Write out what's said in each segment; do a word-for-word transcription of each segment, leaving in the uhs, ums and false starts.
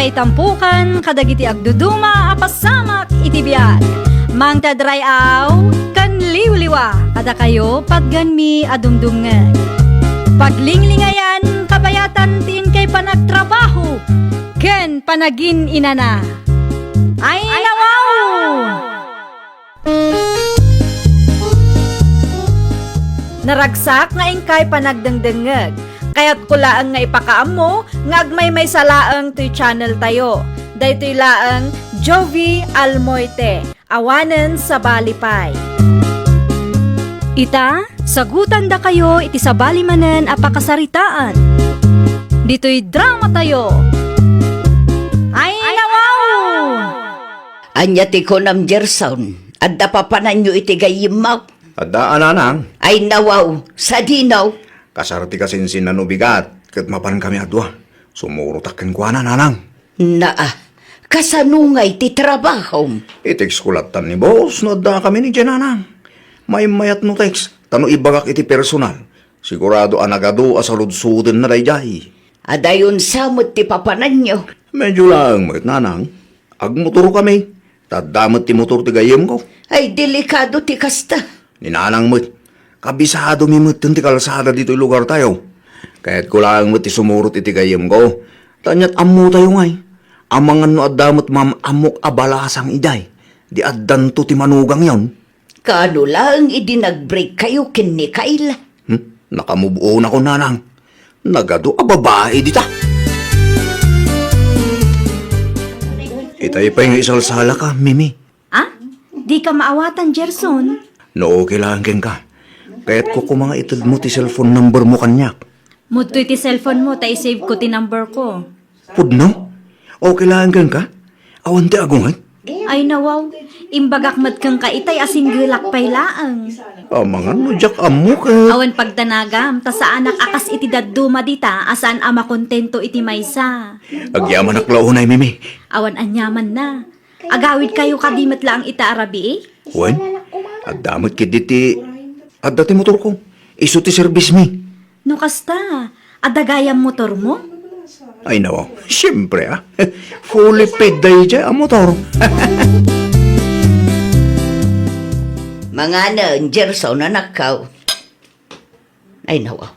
Itampukan kadagiti agduduma a pasamak iti biag. Mangted ray-aw ken liwliwa kadakayo patgenmi a dumdumngeg. Paglinglingayan, kabayatan ti inkay panagtrabaho ken panagin-inana. Ay, nawaw! Naragsak nga inkay panagdengdengngeg. Kayatko laeng nga ipakaammo nga agmaymaysa laeng toy channel tayo. Daytoy laeng Jovie Almoite, awanen sabali pay. Ita, sagutandakayo iti sabali manen a pakasaritaan. Ditoy drama tayo. Ay, nawaw! Ania ti kunam, Gerson? Adda papananyo iti gayyemmo? Adda a, nanang. Ay, nawaw, sadino? Kasar ti kasinsinna no bigat, ket mapankami a dua. Sumurotak kenkuana, nanang. Naa, kasano ngay ti trabahom? I-text ko lattan ni boss no adda kami ni Jen, nanang. Maymayat no text, ta no ibagak iti personal, sigurado a nagadu a saludsodenna daydiay. Adayon sa met ti papananyo? Medyo laeng met, nanang. Agmotorkami. Ta adda met ti motor ti gayyemko. Ay, delikado ti kasta. Ni nanang met, kabisadomi metten ti kalsada ditoy lugartayo. Kayatko laeng met ti sumurot iti gayyemko. Ta ania't ammotayo ngay. Amangan no adda met maam-ammok a balasang idiay. Di addanto ti manugangyon. Kaano laeng idi nag-break kayo ken ni Kyle? Hmm? Nakamove on ako, nanang. Nagadu a babae dita. Itay pay nga isalsalaka, Mimi. Ah? Dika maawatan, Gerson? No okay laeng kenka. Kayatko koma nga itedmo ti cellphone number mo kaniak. Mudto iti cellphone mo, ta i-save ko ti number ko. Pudno? Okay laeng kenka? Awan ti agungay? Ay, nawaw. Imbagak met kenka itay a singgelak pay laeng. Amangan no diak ammo ket. Awan pagdanagam, ta saanak a kas iti dadduma dita a saan a makontento iti maysa. Agyamanak la unay, Mimi. Awan aniamanna. Agawidkayo kadi met laeng ita a rabii? Wen, adda met ketdi ti, adda ti motorko. Isu ti serbismi. No kasta, adda gayam motormo? Ay, nawaw. Siyempre, ah. Fully paid daydiay a motor. Manganen, Gerson, anakkaw. Ay, nawaw.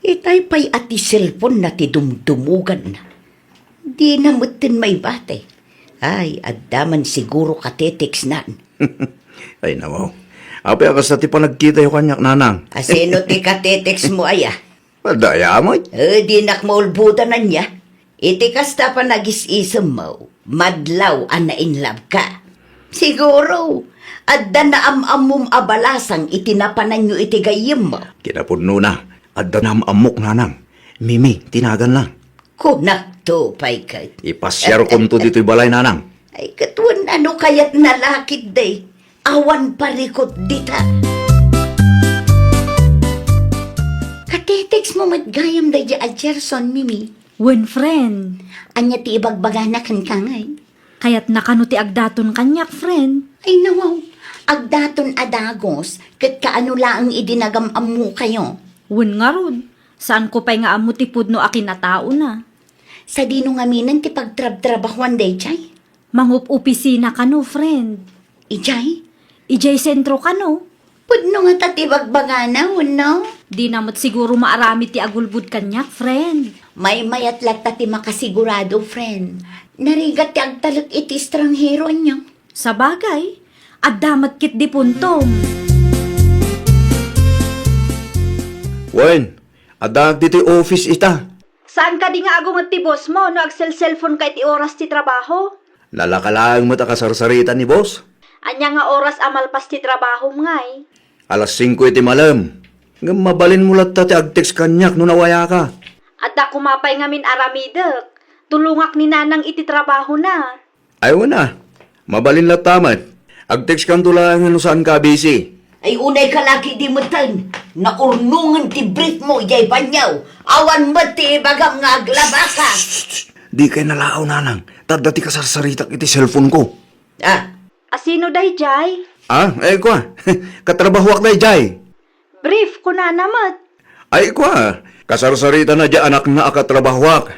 Itay pay a ti cellphone na ti dumdumuganna. Dina metten maibati. Ay, adda man siguro katetextnan. Ay, nawaw. Apay a kasta ti panagkitayo kaniak, nanang? Asino ti katetext mo aya? Adda aya met. Eh, dinak maulbodan ania. Iti kasta panagis-isemmo, madlaw a nainlabka. Siguro, adda naam-ammom a balasang iti napananyo iti gayyemmo. Kinapudnona, adda naam-ammok, nanang. Mimi ti naganna. Kunakto pay ket. Ipasiarkonto ditoy balay, nanang. Ay, ket wen ano kayat nalakid day? Awan parikut dita. Katetext mo met gayam daydi a Gerson, Mimi. Wen, friend. Ania ti ibagbagana kenka ngay? Kayatna kano ti agdaton kaniak, friend? Ay, nawaw. Agdaton a dagus, ket kaano laeng idi nagam-ammokayo? Wen ngarud, saanko pay nga ammo ti pudno a kinataona. Sadino ngaminen ti pagtrabtrabahuan daydiay? Mangup-opisina kano, friend. Idiay? Idiay sentro kano. Pudno ngata ti bagbagana, wenno? Dina met siguro maaramid ti agulbod kaniak, friend. Maymayat latta ti makasigurado, friend. Narigat ti agtalek iti estranghero, ania? Sabagay, adda met ketdi puntom. Wen, addaak ditoy office ita. Saan kadi nga agunget ti boss mo no agselselfonka iti oras ti trabaho? Nalaka laeng met a kasarsarita ni boss. Ania nga oras a malpas ti trabahom ngay? Alas singko iti malem. Ngem mabalinmo latta ti agtext kaniak no nawayaka. Adda koma pay ngamin aramidek. Tulongak ni nanang iti trabahona. Ay, wen a. Mabalin latta met. Agtextkanto laeng no saanka a busy. Ay, unayka la ketdi metten. Naurnongen ti brief mo idiay banio. Awan met ti ibagam nga aglabaka. Dikay nalaaw, nanang. Ta adda ti kasarsaritak iti cellphone ko. Ah. Asino daydiay? Ah, ay, kua. Katrabahoak daydiay. Brief, kunana met. Ay, kua, kasarsaritana diay anakna a katrabahoak.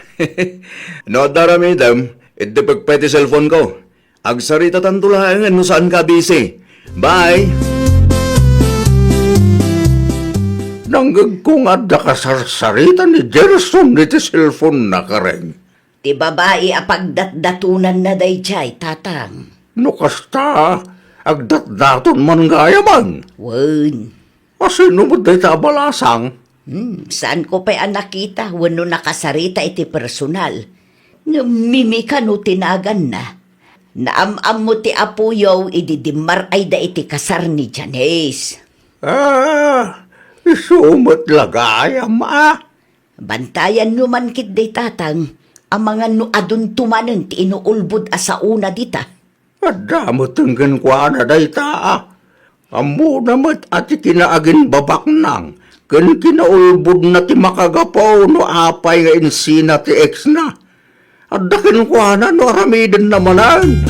No adda aramidem, Iddepek pay ti cellphone ko. Agsaritatanto laengen no saanka a busy. Bye! Nangngegko nga adda kasarsarita ni Gerson iti cellphone-na, Karen. Ti babai a pagdatdatonanna daydiay, Tatang. No kasta, agdatdaton man gayamen. Wen. Asino met dayta a balasang? Hmm, saanko pay a nakita wenno nakasarita iti personal. Ngem Mimi kano ti naganna. Naam-ammo ti apoyo idi dimmar-ayda iti kasar ni Janice. Ah, isu met la gayam, a. Bantayanyo man ketdi, Tatang, amangan no adunto manen ti inuulbod a saona dita. Adda met kenkuana dayta, a. Ammona met a ti kinaaginbabaknang ken kinaulbodna ti makagapu no apay nga insina ti ex-na. Adda kenkuana no aramidenna manen.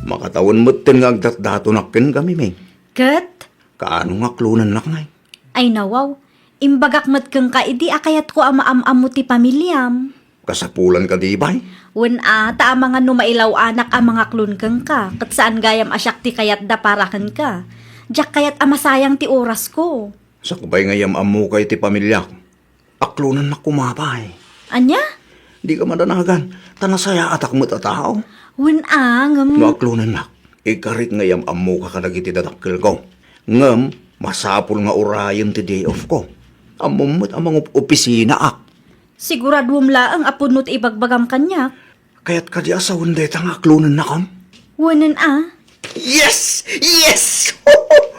Makatawen metten nga agdatdatonak kenka, Mimi. Ket? Kaano nga aklonennak ngay? Ay, nawaw. Imbagak met kenka idi a kayatko a maam-ammo ti pamiliam. Kasapulan kadi, bay? Wen a, ta amangan no mailaw-anak a mangaklon kenka, ket saan gayam a siak ti kayatda para kenka. Diak kayat a masayang ti orasko. Sakbay nga yam-ammoka iti pamiliak, aklonennak koma, bay. Ania? Dika madanagan, ta nasayaatak met a tao. Wen a, ngem. No aklonennak, ikarit nga yam-ammoka kadagiti dadakkelko. Ngem, masapul nga urayen ti day off ko. Ammom met a mangup-opisinaak. Siguraduem laeng a pudno ti ibagbagam kaniak. Kayat kadi a sawen dayta nga aklonennakon? Wenen a. Yes! Yes!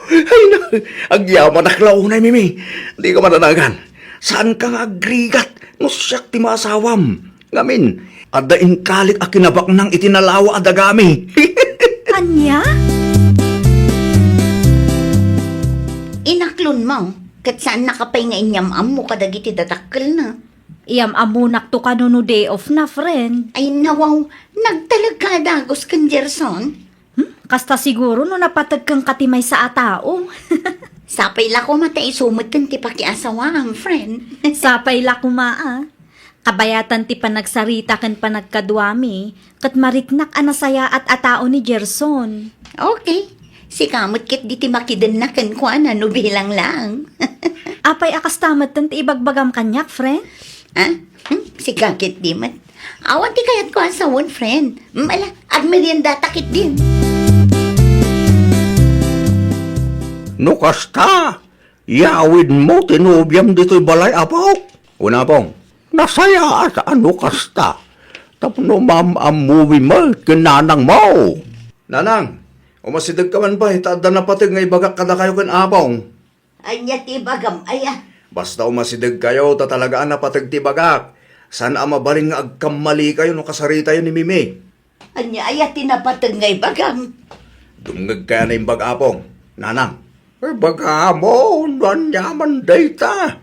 Ay na, agyamanak la unay, Mimi. Dika madanagan. Saanka nga agrigat no siak ti maasawam. Ngamin, adda inkalik a kinabaknang iti nalawa a dagami. Ania? Inaklonmo, ket saannaka pay nga inyam-ammo kadagiti dadakkelna. Iyam-ammonakto kano no day off na, friend. Ay, nawaw, nagtalekka a dagus ken Gerson? Hmm? Kasta siguro no napateg kenka ti maysa a tao. Sapay la koma ta isu metten ti pakiasawaam, friend. Sapay la koma, a. Kabayatan ti panagsarita ken panagkaduami, ket mariknak a nasayaat a tao ni Gerson. Okay. Sika met ketdi ti makidenna kenkuana no bilang lang. Apay a kasta metten ti ibagbagam kaniak, friend? Ah? Hmm? Sika ketdi met. Awan ti kayatko a sawen, friend. Hmm, ala, agmeriendata ketdin. No kasta, yawidmo ti nobiam ditoy balay, Apo? Wen, Apong. Nasayaat a no kasta. Tapno maam-ammomi met ken nanangmo. Nanang, umasidegka man pay ta adda napateg nga ibagak kadakayo ken Apong. Ania ti ibagam, aya? Basta umasidegkayo ta talaga a napateg ti ibagak. Saan a mabalin nga agkammalikayo no kasaritayo ni Mimi. Ania aya ti napateg nga ibagam? Dumngegkayo a naimbag, Apong, Nanang. Ibagamo no aniaman dayta.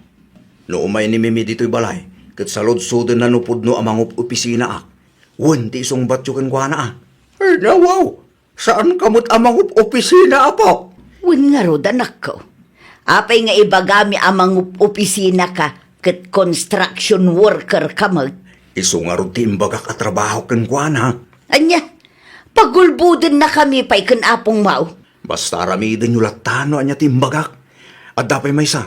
No umay ni Mimi ditoy balay, ket saludsodna no pudno a mangup-opisinaak. Wen ti isungbatyo kenkuana, a. Ay, nawaw. Saanka met a mangup-opisina, Apo? Wen ngarud, anakko. Apay nga ibagami a mangup-opisinaka ket construction worker ka met? Isu ngarud ti imbagak a trabaho kenkuana. Ania? Pagulbodennakami pay ken Apong Mao. Basta aramidenyo latta no ania ti imbagak. Adda pay maysa,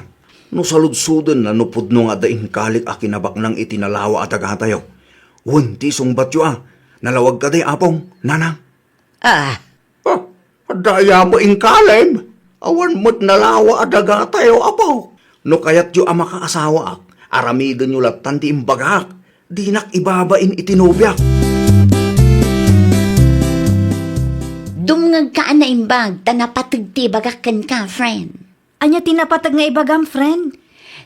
no saludsodenna no pudno nga adda inkalik a kinabaknang iti nalawa a dagatayo. Wen ti isungbatyo a, nalawag kadi, Apong, Nanang? Ah. Ah, adda aya met inkalim? Awan met nalawa a dagatayo, Apo. No kayatyo a makaasawaak, aramidenyo lattan ti imbagak. Dinak ibabain iti nobiak. Dumngegka a naimbag, ta napateg ti ibagak kenka, friend. Ania ti napateg nga ibagam, friend?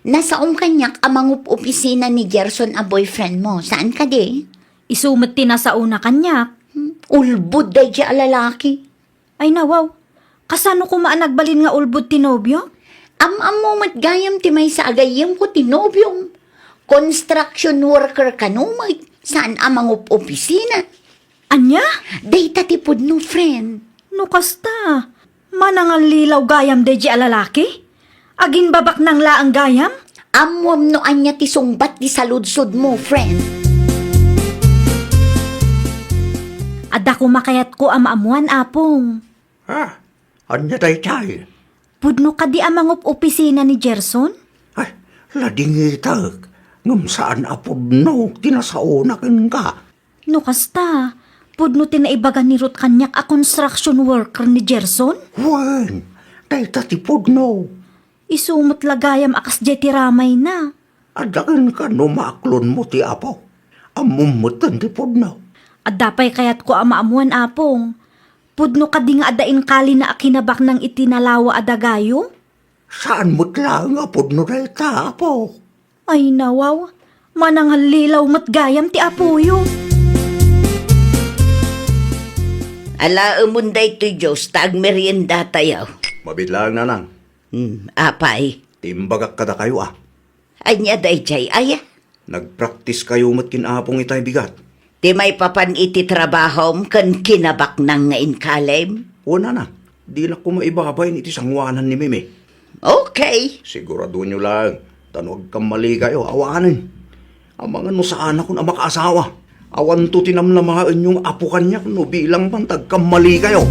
Nasaom kaniak a mangup-opisina ni Gerson a boyfriend mo, saan kadi? Isu met ti nasaona kaniak. Hmm, ulbod daydi a lalaki. Ay, nawaw. Kasano koma a nagbalin nga ulbod ti nobio? Am-ammo met gayam ti maysa a gayyemko ti nobiom. Construction worker kano met, saan a mangup-opisina. Ania? Dayta ti pudno, friend. No kasta, manangallilaw gayam daydi a lalaki? Agimbabaknang laeng gayam? Ammoam no ania ti sungbat ti saludsodmo, friend. Adda koma kayatko a maammoan, Apong. Ha? Ania daytay? Pudno kadi a mangup-opisina ni Gerson? Ay, ladingitek. Ngem saan a pudno ti nasaona kenka. No kasta, pudno ti naibaga ni Ruth kaniak a construction worker ni Gerson? Wen, dayta ti pudno. Isu met la gayam a kasdiay ti ramayna. Adda kenka no maaklonmo ti Apo. Ammom metten ti pudno. Adda pay kayatko a maammoan, Apong. Pudno kadi nga adda inkalina a kinabaknang iti nalawa a dagayo? Saan met laeng a pudno dayta, Apo. Ay, nawaw. Manangallilaw met gayam ti apoyo. Alaemon daytoy, Diyos, ta agmeriendatayo. Mabiit laeng, Nanang. Hmm, apay? Ti imbagak kadakayo, a. Ania dayjay, aya? Nagpraktiskayo met ken Apong itay bigat. Ti maipapan iti trabahom ken kinabaknang nga inkalim? Wen, Nanang, dinak koma ibabain iti sangoanan ni Mimi. Okay. Siguradonyo laeng, ta no agkammalikayo, awanen. Amangan no saanakon a makaasawa. Awanto ti namnamaenyo nga apo kaniak no bilang man ta agkammalikayo.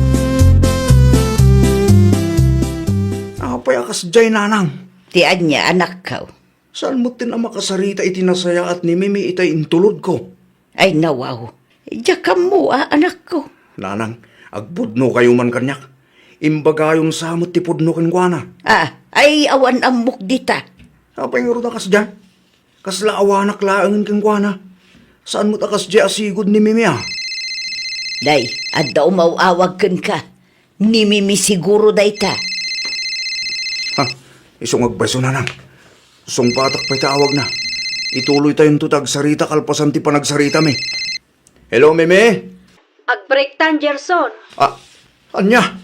Apay a kasdiay, Nanang? Ti ania, anakko? Saan metten a makasarita iti nasayaat ni Mimi itay intulodko? Ay, nawaw. Diak ammo, a, anakko. Nanang, agpudnokayo man kaniak. Imbagayon sa met ti pudno kenkuana. Ah, ay, awan ammok dita. Apay ngarud a kasdiay? Kasla awanak laengen kenkuana. Saan met a kasdiay a sigud ni Mimi, a? Day, adda umaw-awag kenka. Ni Mimi siguro dayta. Ha, isu nga agpayso, Nanang. Sungbatak pay ti awagna. Ituloytayonto ti agsarita kalpasan ti panagsaritami. Hello, Mimi? Agbreaktan, Gerson. Ah, ania?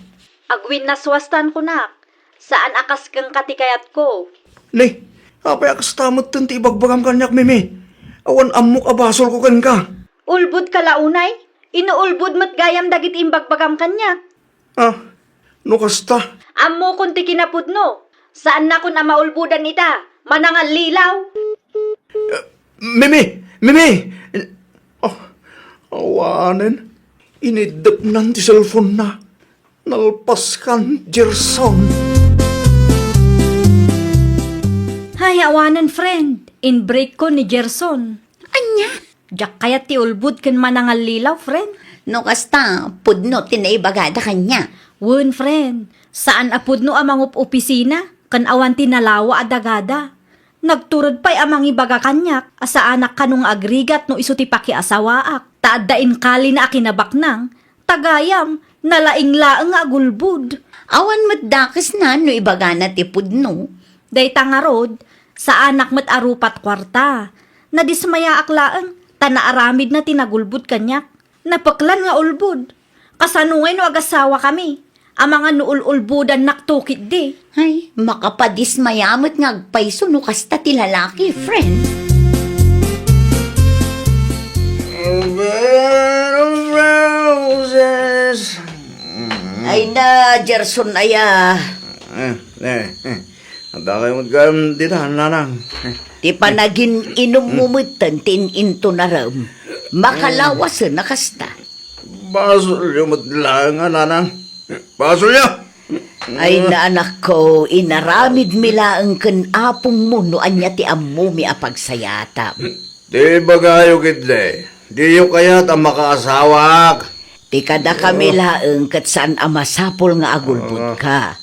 Agwinnaswastan kunak. Saan a kas kenka ti kayatko. Ni, apay a kasta metten ti ibagbagam kaniak, Mimi? Awan ammok a basolko kenka. Ulbodka la unay? Inuulbod met gayam dagiti imbagbagam kaniak. Ah, no kasta? Ammokon ti kinapudno. Saannakon a maulbodan ita. Manangallilaw. Eh, Mimi! Mimi! Oh, awanen. Iniddepnan ti cellphone-na. Nalpaskan, Gerson. Hay, awanen, friend. In-break-ko ni Gerson. Ania? Diak kayat ti ulbod ken manangallilaw, friend. No kasta, pudno ti naibagada kaniak. Wen, friend. Saan a pudno a mangup-opisina, ken awan ti nalawa a dagada. Nagtured pay a mangibaga kaniak a saanak kano nga agrigat no isu ti pakiasawaak, ta adda inkalina a kinabaknang, ta gayam, nalaing laeng nga agulbod. Awan met dakesna no ibagana ti pudno. Dayta ngarud, saanak met a rupat kuarta. Nadismayaak laeng, ta naaramidna ti nagulbod kaniak. Napeklan nga ulbod. Kasano ngay no agasawakami? Amangan no ul-ulbodannakto ketdi. Ay, makapadismaya met nga agpayso no kasta ti lalaki, friend. A bed of roses. Ay na, Gerson, aya. Eh, eh, eh. Adda kayo met gayam dita, Nanang. Ti panagin-inummo metten ti in-intonarem. Makalawasen a kasta. Basolyo met laeng a, Nanang. Basolyo! Ay na, anakko, inaramidmi laeng ken apongmo no ania ti ammomi a pagsayaatam. Ti ibagayo ketdi, diyo kayat a makaasawaak. Ti kadakami laeng ket saan a masapul nga agulbodka.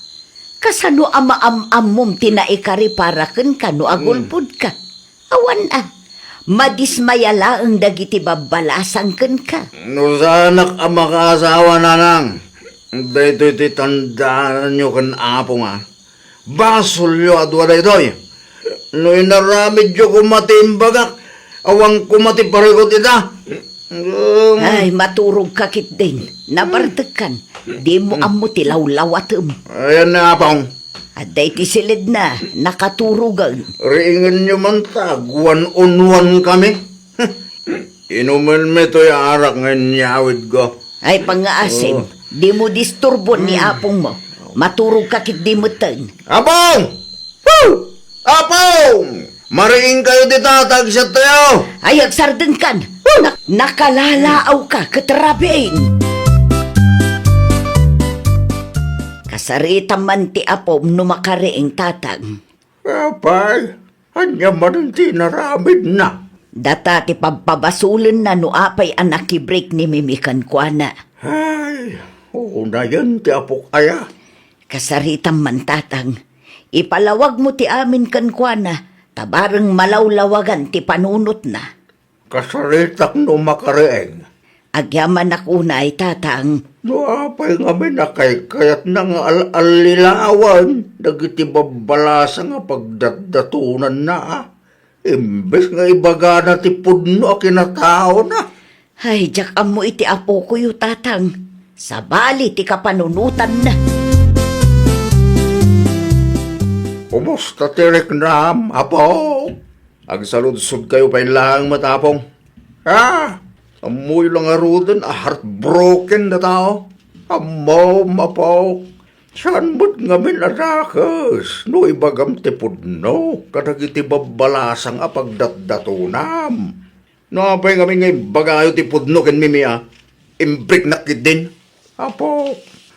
Kasano a maam-ammom ti naikari para kenka no agulbodka? Awan a, madismaya laeng dagiti babbalasang kenka. No saanak a makaasawa, Nanang, daytoy ti tandaanyo ken Apo nga, basolyo a dua daytoy. No inaramidyo koma ti imbagak, awan koma ti parikut ita. Ay, maturogka ketdin. Nabartekkan. Dimo ammo ti lawlawatem. Ayan na, Apong. Adda iti siledna, nakaturogen. Riingenyo man ta, agwan-unwan kami. Inumenmi toy arak nga inyawidko. Ay, pangngaasim, Oh. dimo disturbon ni Hmm. apongmo. Maturogka ketdi metten. Apong! Woo! Apong! Mariingkayo dita, ta agsiattayo. Ay, agsardengkan. Nak-, nakalalaawka ket rabiin. Kasaritam man ti apom no makariing, tatang. Apay, ania manen ti inaramidna? Data ti pabpabasolenna no apay a nakibreak ni Mimi kenkuana. Ay, unayen ti apok aya. Kasaritam man, tatang. Ipalawagmo ti amin kenkuana, ta bareng malawlawagan ti panunotna. Kasaritak no makariing. Agyamanak unay, tatang. No apay ngamin a kaykayatna nga al-allilawan dagiti babbalasang a pagdatdatonanna, a? Imbes nga ibagana ti pudno a kinataona. Ay, diak ammo iti apokoyo, tatang. Sabali ti kapanunotanna. Kumusta ti riknam, apo? Agsaludsodkayo pay laeng met, apong. Ah, ammoyo la ngaruden a heartbroken dataw. Ammom, apo. Saan met ngamin a dakes no ibagam ti pudno kadagiti babbalasang a pagdatdatonam? No apay ngamin nga imbagayo ti pudno ken Mimi a, imbreknak ketdin? Apo,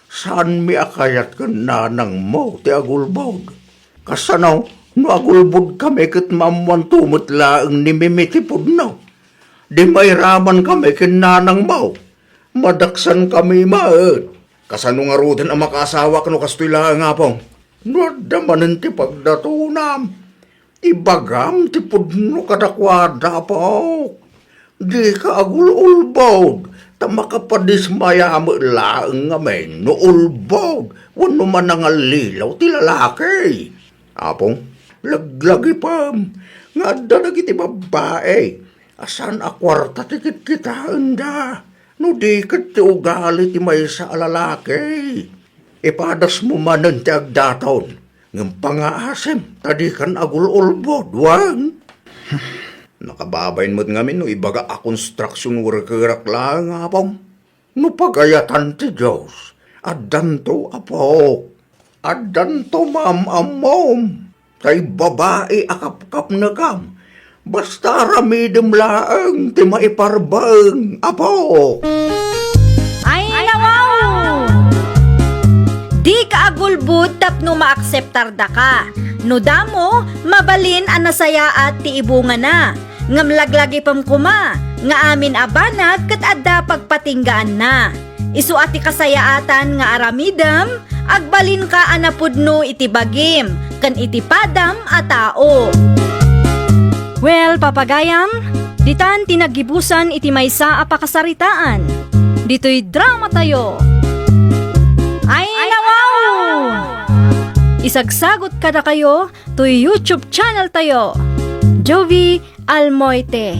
saanmi a kayat ken nanangmo ti agulbod. Kasano no agulbodkami ket maammoanto met laeng ni Mimi ti pudno? Di mairamankami ken nanangmo. Madaksankami met. Kasano ngaruden a makaasawak no kastoy laeng, apong? No adda manen ti pagdatonam, ibagam ti pudno kadakuada, apo. Dika agul-ulbod, ta makapadismaya met laeng ngamin no ulbod wenno manangallilaw ti lalaki. Apong, laglagipem nga adda dagiti babbai a saan a kuarta ti kitkitaenda, no di ket ti ugali ti maysa a lalaki. Ipadasmo manen ti agdaton, ngem pangngaasim ta dikan agul-ulbod, wen? Nakababain met ngamin no ibaga a construction workerak laeng, apong. No pagayatan ti Dios, addanto, apok. Addanto, maam-ammom. Tay babai a kapkapnekam. Basta aramidem laeng ti maiparbeng, apok. Ay, nawaw! Dika agulbod tapno maakseptardaka. No damo, mabalin a nasayaat ti ibungana. Ngem laglagipem koma nga amin a banag ket adda pagpatinggaanna. Isu a ti kasayaatan nga aramidem, agbalinka a napudno iti bagim ken iti padam a tao. Well, papagayam, ditan ti naggibusan iti maysa a pakasaritaan. Ditoy dramatayo. Ay, nawaw! Isagsagot kadakayo toy YouTube channel tayo, Jovie Almoite.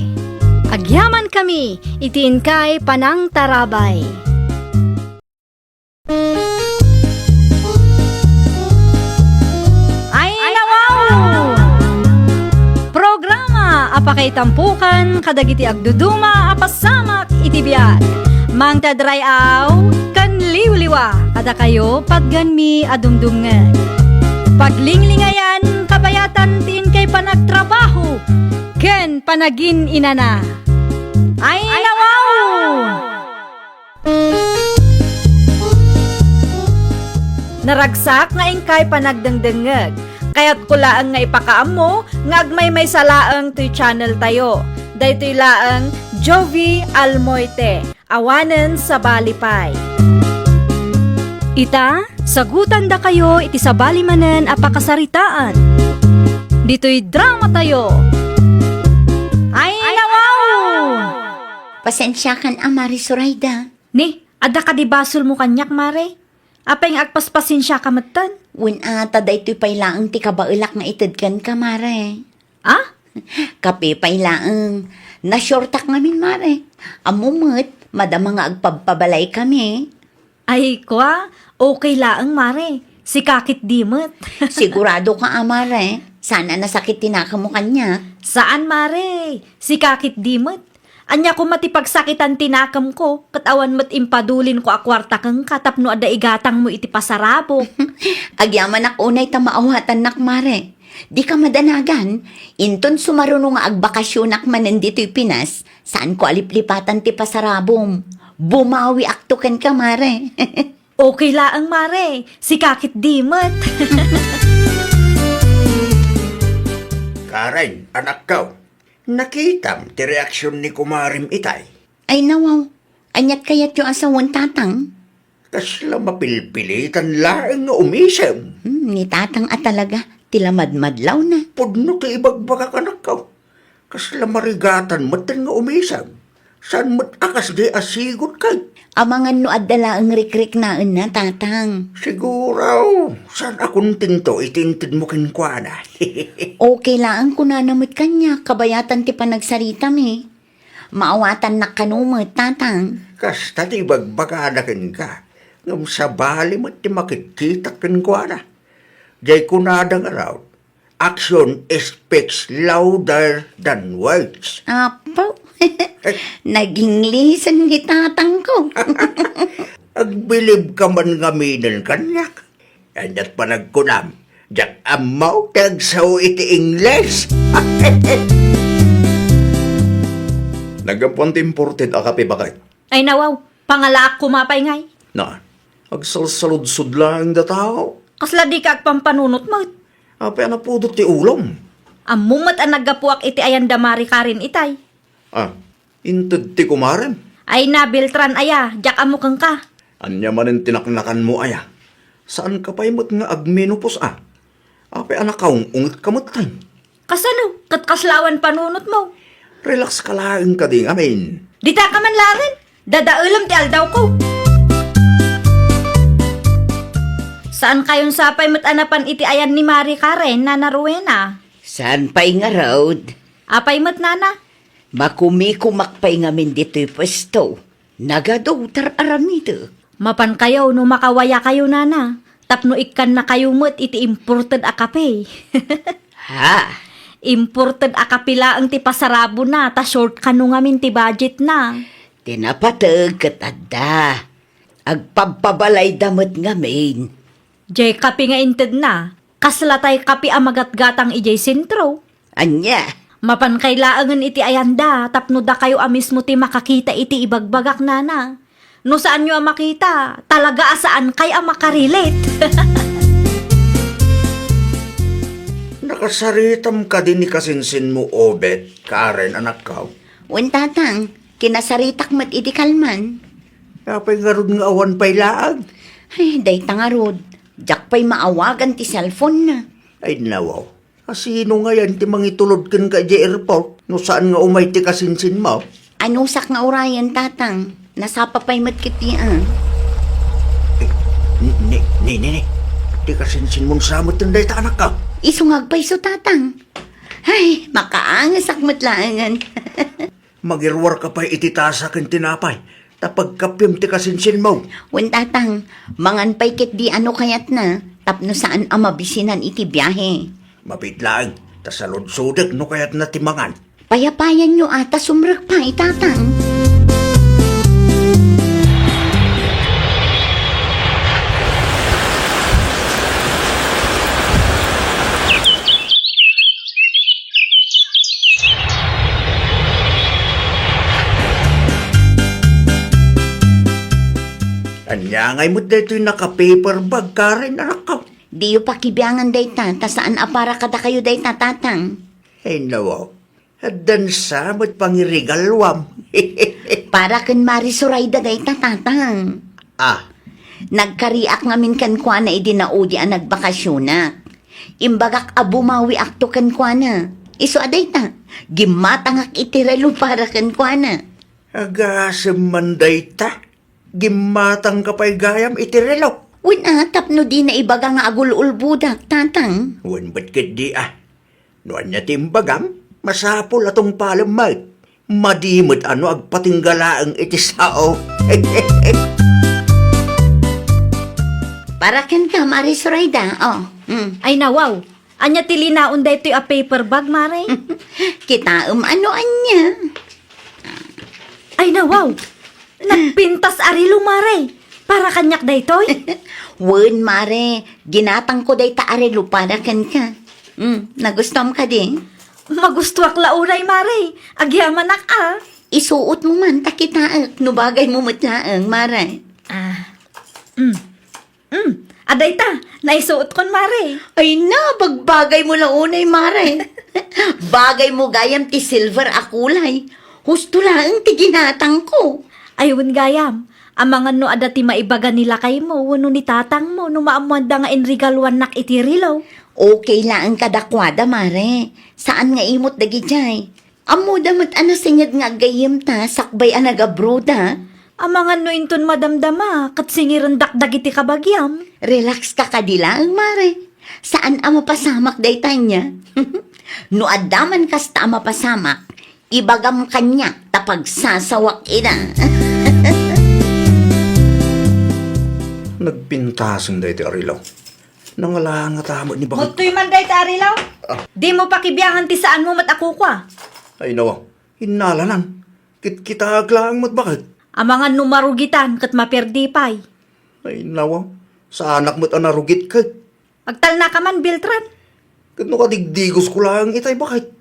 Agyamankami iti inkay panangtarabay. Ay, nawaw! Programa a pakaitampukan kadagiti agduduma a pasamak iti biag. Mangted ray-aw ken liwliwa kadakayo patgenmi a dumdumngeg. Paglinglingayan kabayatan ti inkay panagtrabaho ken panagin-inana. Ay, nawaw! Naragsak nga inkay panagdengdengngeg. Kayatko laeng nga ipakaammo nga agmaymaysa laeng toy channel tayo. Daytoy laeng Jovie Almoite. Awanen sabali pay. Ita, sagutandakayo iti sabali manen a pakasaritaan. Ditoy dramatayo. Ay, nawaw! Pasensiakan a, Mare Zoraida. Ni, adda kadi basolmo kaniak, Mare? Apay nga agpaspasensiaka metten? Wen a, ta daytoy pay laeng ti kabaelak nga ited kenka, Mare. Ah? Kape pay laeng. Nasuretak ngamin, Mare. Ammo met, madama nga agpabpabalaykami. Ay, kua, okay laeng, Mare. Sika ketdi met. Sigurado ka, a, Mare? Saan a nasakit ti nakemmo kaniak? Saan, Mare. Sika ketdi met. Ania koma ti pagsakitan ti nakemko, ket awan met impadulinko a kuarta kenka tapno adda igatangmo iti pasarabok. Agyamanak unay ta maawatannak, Mare. Dika madanagan, inton sumaruno nga agbakasionak manen ditoy Pinas, saanko a liplipatan ti pasarabom. Bumawiakto kenka, Mare. Okay laeng, Mare. Sika ketdi met. Karen, anakko, nakitam ti reaksion ni kumarem itay? Ay, nawaw. Aniat kayatyo a sawen, Tatang? Kasla mapilpilitan laeng nga umisem. Hmm, ni Tatang a talaga, ti lamadmadlawna. Pudno ti ibagbagak, anakko. Kasla marigatan metten nga umisem. Saan met a kasdi a sigud kay? Amangan no adda laeng rikriknaenna, Tatang. Siguro, saan a kontento iti intedmo kenkuana. Okay laeng kunana met kaniak, kabayatan ti panagsaritami. Maawatannak kano met, Tatang. Kasta ti ibagbagada kenka, ngem sabali met ti makitkitak kenkuana. Jay kunada ngarud, "Action speaks louder than words." Apo, nag-English ni Tatangko. Agbilib ka man ngaminen kaniak. Aniat panagkunam, diak ammo ti agsao iti English. Naggapuan ti imported a kape, baket. Ay, nawaw, pangalaak koma pay ngay. Na, agsalsaludsod laeng dataw. Kasla dika agpampanunot met? Apay a napudot ti ulom? Ammom met a naggapuak iti ayan da Mari Karen itay. Ah, inted ti kumarem? Ay na, Beltran aya, diak ammo kenka. Ania manen ti naknakanmo aya? Saanka pay met nga agmenopause a? Apay a nakaung-ungetka metten? Kasano? Ket kasla awan panunotmo? Relax ka laeng kadi ngamin. Dita ka man laeng? Dadaelem ti aldawko. Saan kayon sapay met a napan iti ayan ni Mari Karen, Nana Rowena? Saan pay ngarud? Apay met, Nana? Makumikumak pay ngamin ditoy puesto. Nagadu, tar-aramidek. Mapan kayo no makawaya kayo, Nana, tapno ikkanna kayo met iti imported a kape. Ha? Imported a kape laeng ti pasarabona, ta short kano ngamin ti budgetna. Ti napateg ket adda. Agpabpabalayda met ngamin. Jay kape nga intedna, kasla tay kape a magatgatang idiay sentro. Ania? Mapan kay laengen iti ayanda tapno dakayo a mismo ti makakita iti ibagbagak, Nana. No saanyo a makita, talaga a saankay a makarelate. Nakasaritam kadi ni kasinsinmo, Obet, Karen, anakko? Wen, Tatang, kinasaritak met idi kalman. Apay ngarud nga awan pay laeng? Ay, dayta ngarud. Diak pay maawagan ti cellphone-na. Ay, nawaw. A, sino ngayen ti mangitulod kenka idiay airport no saan nga umay ti kasinsinmo? Anusak nga urayen, Tatang. Nasapa pay met ketdi a. Eh, ni, ni, ni, ni, ni. Ti kasinsinmon sa met dayta, anakko? Isu nga agpayso, Tatang. Ay, makaangesak met laengen. Magiruarka pay iti tasa ken tinapay, ta pagkapiem ti kasinsinmo. Wen, Tatang, mangan pay ketdi a no kayatna, tapno saan a mabisinan iti biahe. Mabiit laeng, ta saludsodek no kayatna ti mangan. Payapayanyo a ta sumrek pay, Tatang. Ania ngay met daytoy naka-paper bag, Karen, anakko? Diyo pakibiangan dayta, ta saan a para kadakayo dayta, Tatang. Ay, nawaw. Addan sa met pangirigaluam. Para ken Mari Sorayda dayta, Tatang. Ah. Nagkariak ngamin kenkuana idi naudi a nagbakasionak. Imbagak a bumawiakto kenkuana. Isu a dayta, gimmatangak iti relo para kenkuana. Agasem man dayta. Gimmatangka pay gayam iti relo. Wen a, tapno dina ibaga nga agul-ulbodak, Tatang. Wen met ketdi a. No ania ti imbagam, masapul a tungpalem met. Madi met a no agpatingga laeng iti sao. Para kenka, Mari Sorayda, oh. Mm. Ay, nawaw. Ania ti linaon daytoy a paper bag, Mari? Kitaem a no ania. Ay, nawaw! Nagpintas a relo, mare. Para kaniak daytoy? Wen, mare. Ginatangko dayta a relo para kenka. Mm, nagustuam kadi? Magustuak la unay, mare. Agyamanak a. Isuotmo man ta kitaek no bagaymo met laeng, mare. Ah. Mm. Mm. Adayta, naisuotkon, mare. Ay na, bagbagaymo la unay, mare. Bagaymo gayam ti silver a kulay. Husto laeng ti ginatangko. Ay, wen gayam. Amangan no adda ti maibaga ni lakaymo wenno ni tatangmo no maammoanda nga inregaluannak iti relo. Okay laeng kadakuada, mare. Saan nga imot dagidiay. Ammoda met a nasinged nga aggayyemta sakbay a nagabroda. Amangan no inton madamdama, ket singirendak dagiti kabagiam. Relax ka kadi laeng, mare. Saan a mapasamak dayta nia. No adda man kasta a mapasamak, ibagam kaniak ta pagsasawak ida. Nagpintasen dayta a relo. Nangalangat a met ni bakit. Muttoy man dayta a relo? Ah. Dimo pakibiangan ti saanmo met a kukua. Ay, nawa. Innalanan. Kitkitaek laeng met bakit. Amangan no marugitan ket maperdi pay. Ay, nawa. Saanak met a narugit ket. Agtalnaka man, Beltran. Ket no kadigdigosko laeng itay bakit.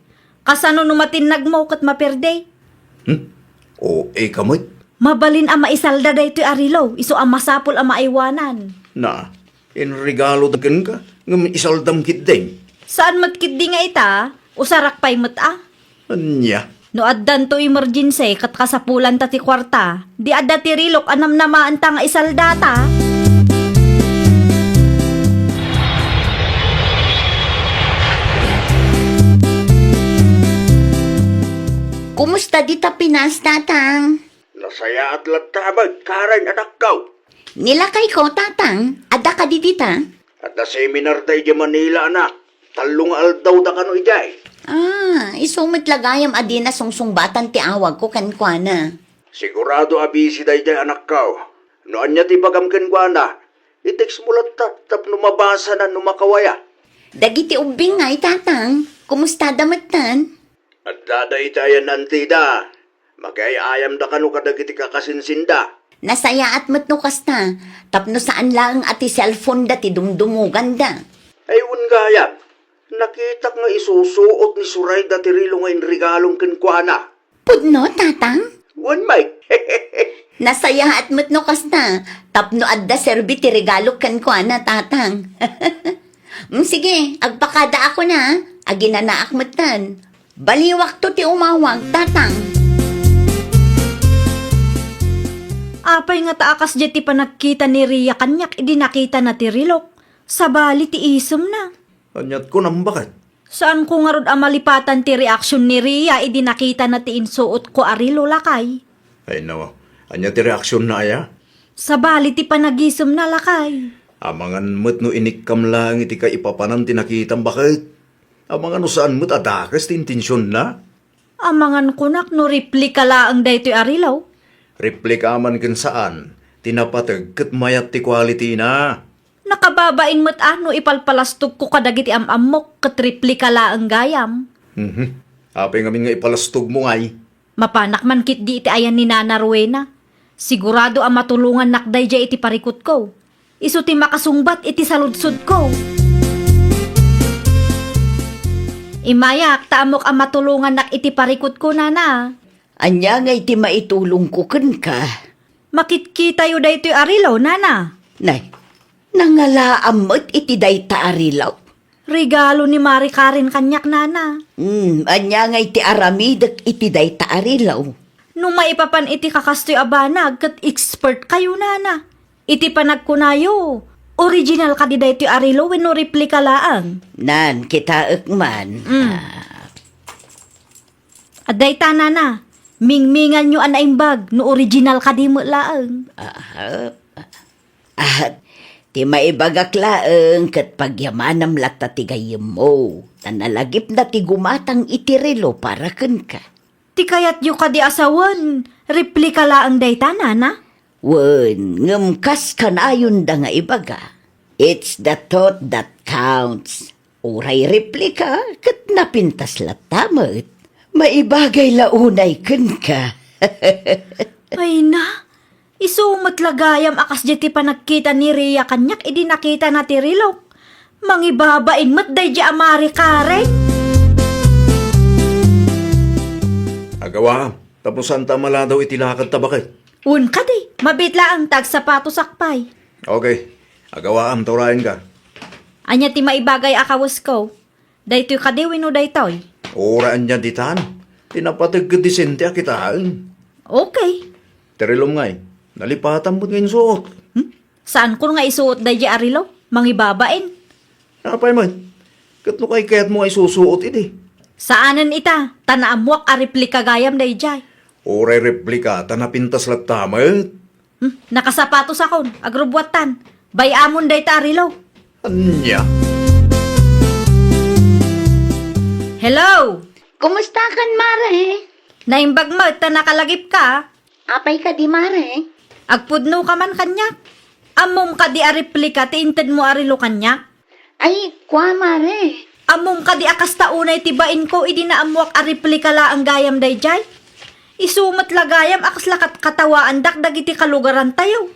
Kasano no matinnagmo ket maperdi? Hmm? O, ika met? Mabalin a maisalda daytoy a relo, isu a masapul a maaywanan. Na, inregalo da kenka, ngem isaldam ketdi. Saan met ketdi nga ita, usarak pay met a. Ania? No addanto emergency ket kasapulanta ti kuarta, di adda ti relok a namnamaenta nga isaldata. Kumusta dita Pinas, Tatang? Nasayaat latta met, Karen, anakko. Ni lakayko, Tatang, adda kadi dita? Adda seminar da idiay Manila, anak. Tallo nga aldaw da kano idiay. Ah, isu met la gayam a dina sungsungbatan ti awagko kenkuana. Sigurado a busy daydiay, anakko. No ania ti ibagam kenkuana, i-text mo latta tapno mabasana no makawaya. Dagiti ubbing ngay, Tatang, kumustada metten? Adda dayta ayan antida. Magiay-ayamda kano kadagiti kakasinsinda. Nasayaat met no kasta, tapno saan laeng a ti cellphone-da ti dumdumoganda. Ay, wen gayam, nakitak nga isusuot ni Sorayda ti relo nga inregalom kenkuana. Pudno, Tatang? Wen, Mike. Nasayaat met no kasta, tapno adda serbi ti regalo kenkuana, Tatang. Mm, sige, agpakadaakon a, aginanaak metten. Baliwakto ti umawag, Tatang. Apay ngata a kasdiay ti panagkita ni Ria kaniak idi nakitana ti relok? Sabali ti isemna. Aniat kunam, baket? Saanko ngarud a malipatan ti reaksion ni Ria idi nakitana ti insuotko a relo, lakay. Ay, nawa. Ania ti reaksionna aya? Sabali ti panagisemna, lakay. Amangan met no inikkam laeng iti kaipapanan ti nakitam, baket? Amangan no saan met a dakes ti intensionna? Amangan kunak no replika laeng daytoy a relo. Replika man ken saan, ti napateg ket mayat ti quality-na. Nakababain met a no ipalpalastogko kadagiti am-ammok ket replika laeng gayam. Mhm. Apay ngamin nga ipalastogmo ngay? Mapanak man ketdi iti ayan ni Nana Rowena. Sigurado a matulongannak daydiay iti parikutko. Isu ti makasungbat iti saludsodko. Immayak ta ammok a matulongannak iti parikutko, Nana. Ania ngay ti maitulongko kenka? Makitkitayo daytoy a relo, Nana. Nay, nangalaam met iti dayta a relo? Regalo ni Mari Karen kaniak, Nana. Hmm, ania ngay ti aramidek iti dayta a relo? No maipapan iti kakastoy a banag ket expert kayo, Nana. Iti panagkunayo, original kadi daytoy a relo wenno replika laeng? Nan, kitaek man. Mm. Ah. Adayta, Nana, mingminganyo a naimbag no original kadi met laeng. Ah, ah, ti maibagak laeng ket pagyamanam latta ti gayyemmo, ta nalagipna ti gumatang iti relo para kenka. Ti kayatyo kadi a sawen, replika laeng dayta, Nana? Wen, ngem kas kanayonda nga ibaga, it's the thought that counts. Uray replika ket napintas latta met. Maibagay la unay kenka. Ay na, isu met la gayam a kasdiay ti panagkita ni Ria kaniak idi nakitana ti relok. Mangibabain met daydiay a Mari Karen. Agawa, tapno saanta a maladaw iti lakadta baket. Wen kadi, mabiit laeng ta agsapatosak pay. Okay, agawaam ta urayenka. Ania ti maibagay a kawesko? Daytoy kadi wenno daytoy? Uray ania ditan. Ti napateg ket disente a kitaen. Okay. Ti relom ngay, nalipatam met nga insuot. Hmm? Saankon nga isuot daydiay a relo? Mangibabain. Apay met? Ket no kaykayatmo nga isusuot idi? Saanen ita, ta naammoak a replika gayam daydiay. Uray replika, ta napintas latta met. Hmm, nakasapatos akon, agrubbuattan. Bay-amon dayta a relo. Ania? Hello! Kumustakan, Mare? Naimbag met ta nakalagipka. Apay kadi, Mare? Agpudnoka man kaniak. Ammom kadi a replika ti intedmo a relo kaniak? Ay, kua, Mare. Ammom kadi a kasta unay ti bainko idi naammoak a replika laeng gayam daydiay? Isu met la gayam a kasla kat-, katawaandak dagiti kalugarantayo.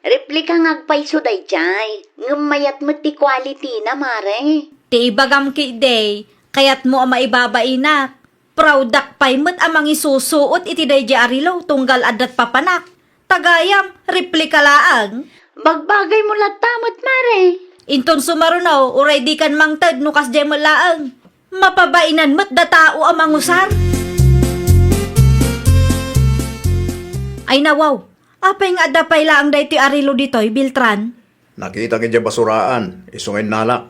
Replika nga agpayso daydiay, ngem mayat met ti quality na, Mare. Ti ibagam ketdi, kayatmo a maibabainak. Proud-ak pay met a mangisusuot iti daydiay a relo tunggal adda't papanak. Ta gayam, replika laeng. Bagbagaymo latta met, Mare. Inton sumaruno, uray dikan mangted no kasdiay met laeng. Mapabainan met da tao a mangusar. Ay nawaw, apay nga adda pay laeng daytoy a relo ditoy, Beltran? Nakitak idiay basuraan, isu nga innalak.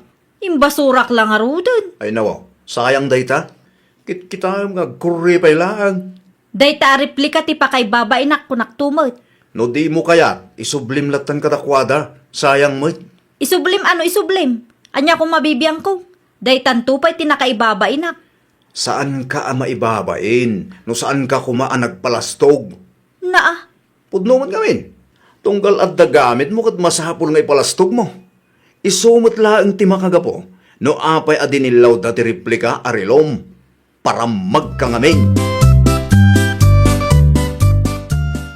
Imbasurak la ngaruden. Ay nawaw, sayang dayta. Kitkitaem nga agkurre pay laeng. Dayta a replika ti pakaibabainak, kunak to met. No dimo kayat, isublim lattan kadakuada. Sayang met. Isublim? Ano isublim? Ania koma bibiangko? Daytanto pay ti nakaibabainak. Saanka a maibabain no saanka koma a nagpalastog. Naa. Pudno met ngamin. Tunggal adda gamitmo ket masapul nga ipalastogmo. Isu met laeng ti makagapu no apay a dinillawda ti replika a relom. Parammagka ngamin.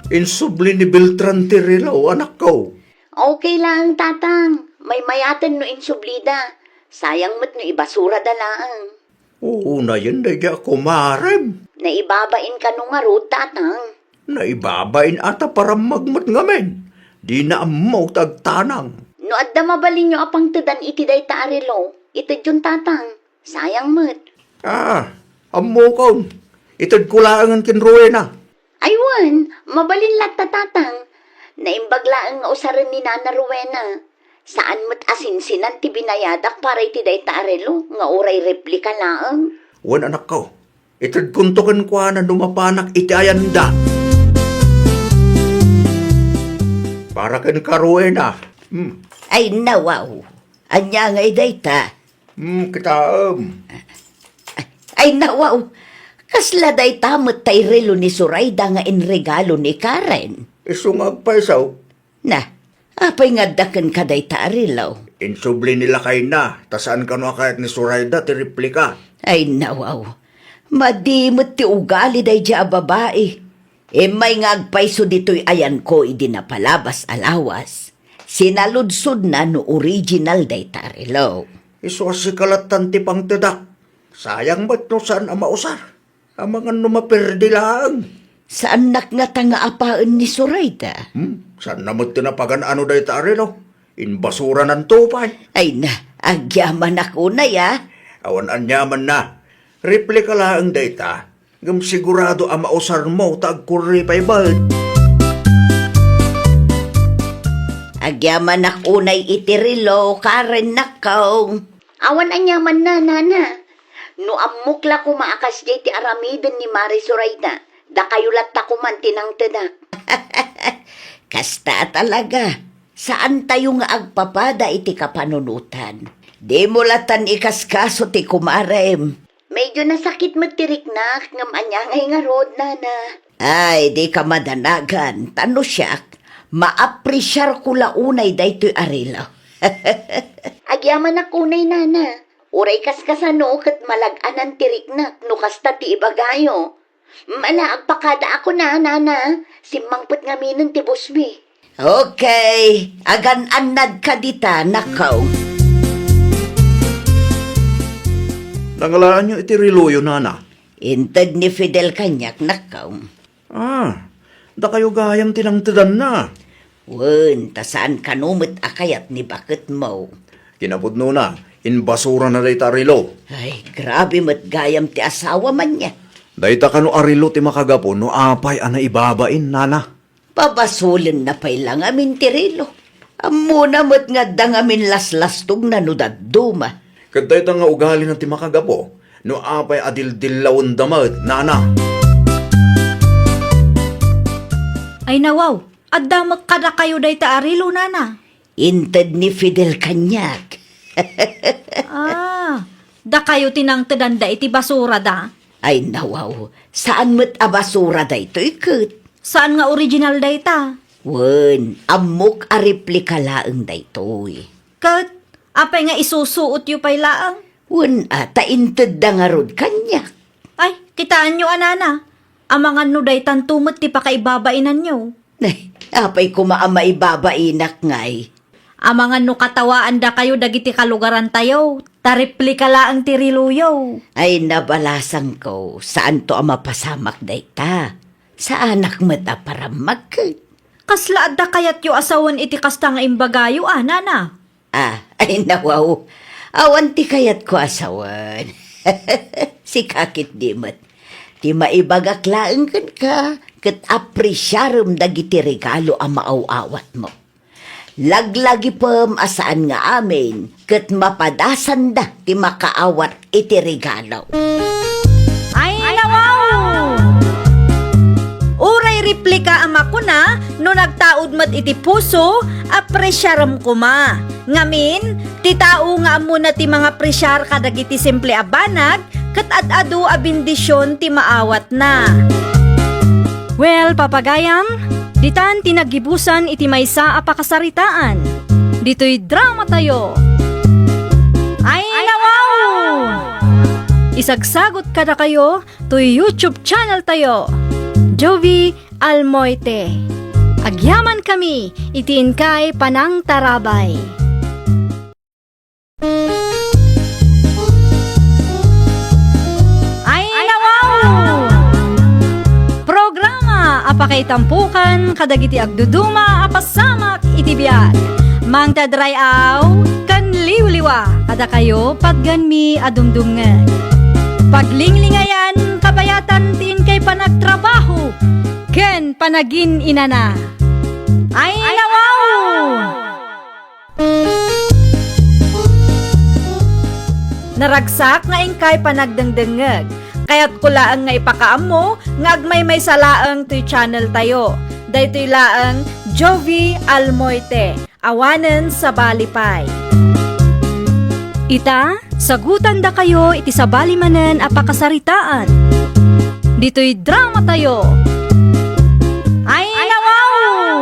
Insubli ni Beltran ti relo, anakko. Okay laeng, Tatang. Maymayaten no insublida. Sayang met no ibasurada laeng. Unayen daydiay a kumarem. Naibabain kano ngarud, Tatang? Naibabain a ta parammag met ngamin. Dina ammo ta agtanang. No adda mabalinyo a pangtedan iti dayta a relo, itedyon, Tatang. Sayang met. Ah, ammokon. Itedko laengen ken Rowena. Ay wen, mabalin latta, Tatang. Naimbag laeng nga usaren ni Nana Rowena. Saan met a sinsinan ti binayadak para iti dayta a relo nga uray replika laeng. Wen, anakko, itedkonto kenkuana no mapanak iti ayanda. Para kenka, Rowena. Hmm. Ay, nawaw. Ania ngay dayta? Hmm, kitaem. Ay, nawaw. Kasla dayta met tay relo ni Sorayda nga inregalo ni Karen? Isu nga agpayso. Na, apay nga adda kenka dayta a relo? Insubli ni lakayna, ta saan kano a kayat ni Sorayda ti replika. Ay, nawaw. Madi met ti ugali daydiay a babai. Immay nga agpayso ditoy ayanko idi napalabas a lawas, sinaludsodna no original dayta a relo. Isu a sika lattan ti pangtedak. Sayang met no saan a mausar. Amangan no maperdi laeng. Saannak ngata nga apaen ni Sorayda? Hmm? Saanna met ti napagan-ano dayta a relo? Inbasurananto pay. Ay na, agyamanak unay, a. Awan aniamanna. Replika laeng dayta. Ngem sigurado a mausarmo ta agkurre pay met. Agyamanak unay iti relo, Karen, nakkaw. Awan aniamanna, Nana. No ammok la koma a kasdiay ti aramiden ni Mari Sorayda, dakayo latta koman ti nangtedak. Kasta a talaga, saantayo nga agpapada iti kapanunotan. Dimo lattan ikaskaso ti kumarem. Medyo nasakit met ti riknak, ngem ania ngay ngarud, Nana? Ay, dika madanagan, ta no siak, maapresiarko la unay daytoy a relo. Agyamanak unay, Nana. Uray kaskasano ket malag-anan ti riknak no kasta ti ibagayo. Ala, agpakada ako na, nana. Simmangpet ngaminen ti busmi. Okay, agan-annad ka dita, nakaw. Nangalaanyo iti reloyo, nana? Inted ni Fidel kaniak, nakaw. Ah, dakayo gayam ti nangtedanna. Wen, ta saan kano met a kayat ni baketmo. Kinapudnona, inbasurana dayta a relo. Ay, grabe met gayam ti asawa man niya. Dayta kano a relo ti makagapu no apay a naibabain, nana? Pabasolenna pay la ngamin ti relo. Ammona met nga adda ngamin laslastogna no dadduma. Ket dayta nga ugalina ti makagapu no apay a dildillawenda met, nana. Ay nawaw, adda met kadakayo dayta a relo, nana? Inted ni Fidel kaniak. Ah, dakayo ti nangtedanda iti basurada? Ay nawaw, saan met a basura daytoy ket. Saan nga original dayta? Wen, ammok a replika laeng daytoy. Ket, apay nga isusuotyo pay laeng? Wen, a, ta intedda ngarud kaniak. Ay, kitaenyo a, nana. Amangan no daytanto met ti pakaibabainanyo. Nay, apay koma a maibabainak ngay? Amangan no katawaandakayo dagiti kalugarantayo, ta replika laeng ti reloyo. Ay, nabalasangko, saanto a mapasamak dayta. Saanak met a parammag ket. Kasla adda kayatyo a sawen iti kasta nga imbagayo a, nana? Ah, ay nawaw. Awan ti kayatko a sawen. Sika ketdi met. Ti maibagak laeng kenka, ket apresiarem dagiti regalo a maaw-awatmo. Laglagipem a saan nga amin, ket mapadasanda ti makaawat iti regalo. Ay, nawaw! Uray replika a makuna, no nagtaud met iti puso, apresiarem koma. Ngamin, ti tao nga ammona ti mangapresiar kadagiti simple a banag, ket ad-adu a bendision ti maawatna. Well, papagayam, ditan ti naggibusan iti maysa a pakasaritaan. Ditoy dramatayo. Ay, nawaw! Isagsagot kadakayo toy YouTube channel tayo, Jovie Almoite. Agyamankami iti inkay panangtarabay. Ay, nawaw! Programa a pakaitampokan kadagiti agduduma a pasamak iti biag. Mangted ray-aw ken liwliwa kadakayo, patganmi a dumdumngeg. Paglinglingayan, kabayatan ti inkay panagtrabaho ken panagin-inana. Ay, nawaw! Naragsak nga inkay panagdengdengngeg. Kayatko laeng nga ipakaammo nga agmaymaysa laeng toy channel tayo. Daytoy laeng Jovie Almoite, awanen sabali pay. Ita, sagutandakayo iti sabali manen a pakasaritaan. Ditoy dramatayo. Ay, nawaw!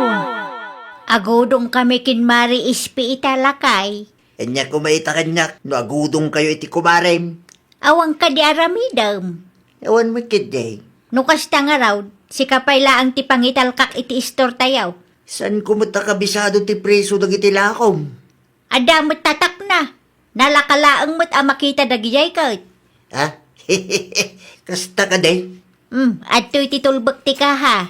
Agudongkami ken Mari Ispi ita, lakay. Ania koma ita kaniak no agudongkayo iti kumarem? Awan kadi aramidem? Awan met ketdi. No kasta ngarud, sika pay laeng ti pangitalkak iti istortayo. Saanko met a kabisado ti preso dagiti lakom? Adda met tatakna. Nalaka laeng met a makita dagidiay ket. Ha? Kasta kadi? Hmm, adtoy ti tulbek ti kaha.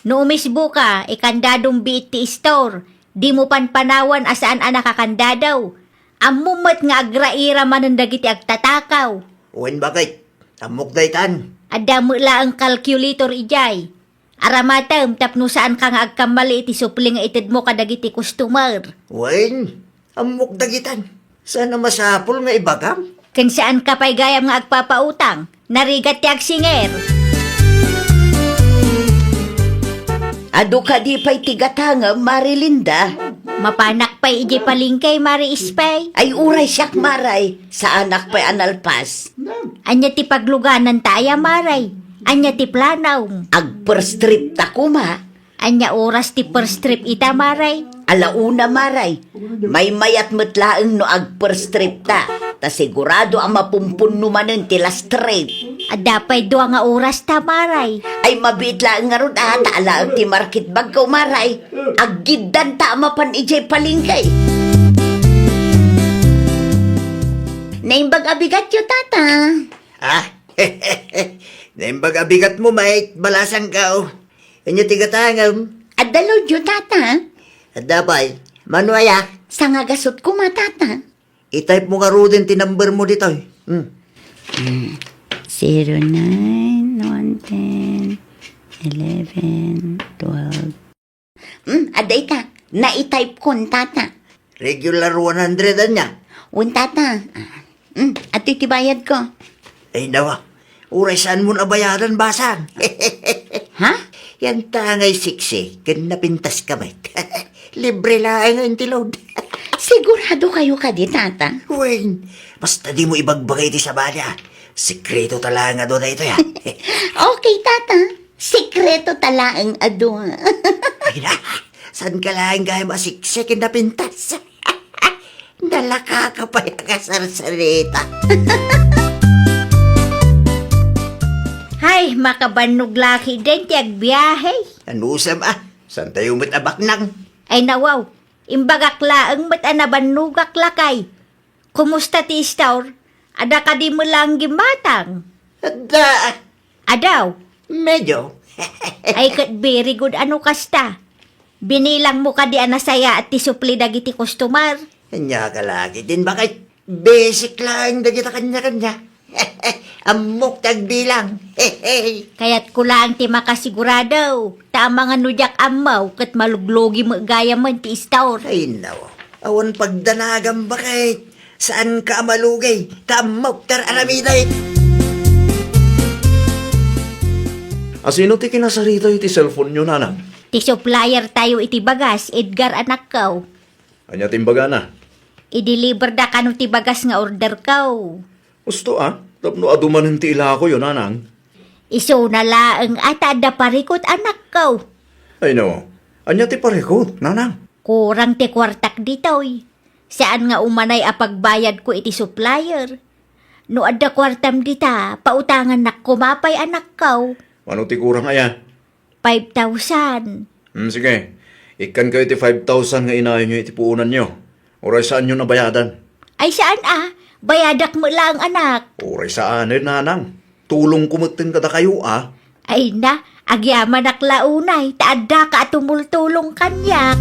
No umisboka, ikandadom biit ti istor. Dimo panpanawan a saan a nakakandado. Ammom met nga agraira manen dagiti agtatakaw. Wen, baket. Ammok daytan. Adda met laeng calculator idiay. Aramatem tapno saanka nga agkammali iti supli nga itedmo kadagiti customer. Wen, ammok dagitan. Saan a masapul nga ibagam? Ken saanka pay gayam nga agpapautang. Narigat ti agsinger. Adu kadi pay ti gatangem, Mari Linda? Mapanak pay idiay palengke, Mari Ispay. Ay, uray siak, Maray. Saanak pay a nalpas. Ania ti paglugananta aya, Maray? Ania ti planom? Ag-first trip ta koma. Ania oras ti first trip ita, Maray? Ala una, Maray. Maymayat met laeng no ag-first trip ta. Ta sigurado a mapumpunno manen ti last trip. Adda pay dua nga oras ta, Maray. Ay, mabiit laeng ngarud, a, ta alaek ti market bagko, Maray. Aggiddanta a mapan idiay palengke. Naimbag a bigatyo, Tata. Ah? Naimbag a bigatmo, Mike. Balasangko. Ania ti gatangem? Adda loadyo, Tata. Adda pay. Mano aya? Sangagasut koma, Tata. I-type mo ngaruden ti number mo ditoy. Hmm. Hmm. Zero nine, one ten, eleven, twelve. Hmm, adda ita. Nai-type kon, Tata. Regular one hundred ania? Wen, Tata. Ah, hmm, adtoy ti bayadko. Ay, nawa. Uray saan mo nabayadan, basang. Ha? Yan ta ngay siksi, ken napintas ka met. Libre laeng nga inti load. Sigurado kayo kadi, Tata? Wen, basta di mo ibagbaga iti sabali, a. Sekreto ta laeng a dua daytoy, a. Okay, Tata. Sekreto ta laeng a dua. Ay na, saan ka laeng gayam a siksi ken napintas? Nalaka ka pay a kasarsarita. Hay, makabannog la ketdin ti agbiahe. Anusam, a? Saan tayo met a baknang? Ay, nawaw. Imbagak laeng met a nabannogak lakay. Kumusta ti istor? Adda kadi met laeng gimmatang? Adda. Adaw? Medyo. Ay, ket very good a no kasta. Binilang mo kadi a nasayaat ti supli dagiti customer? Ania ka la ketdin, baket? Basic laeng dagita kaniakania. Ammok ti agbilang. Kayatko laeng ti makasigurado, ta amangan no diak ammo ket maluglugi met gayamen ti istor. Ay, naw. Awan pagdanagam, baket. Saanka a malugi, ta ammok ti ar-aramidek. A, sino ti kinasarita iti cellphone-yo, nanang? Ti supplier tayo iti bagas, Edgar, anakko. Ania ti imbagana? I-deliver da kano ti bagas nga order ko. Husto, a, tapno adu manen ti ilakoyo, nanang. Isuna laeng a ta adda parikut, anakko. Ay no, ania ti parikut, nanang? Kurang ti kuartak ditoy. Saan nga umanay a pagbayadko iti supplier. No adda kuartam dita, pautangannak koma pay, anakko. Mano ti kurang aya? Five thousand. Hmm, sige. Ikkankayo ti five thousand nga inayonyo iti puonanyo. Uray saanyo nabayadan. Ay, saan a? Bayadak met laeng, anak. Uray saanen, nanang. Tulongko metten kadakayo, a. Ay na, agyamanak la unay, ta addaka a tumultulong kaniak.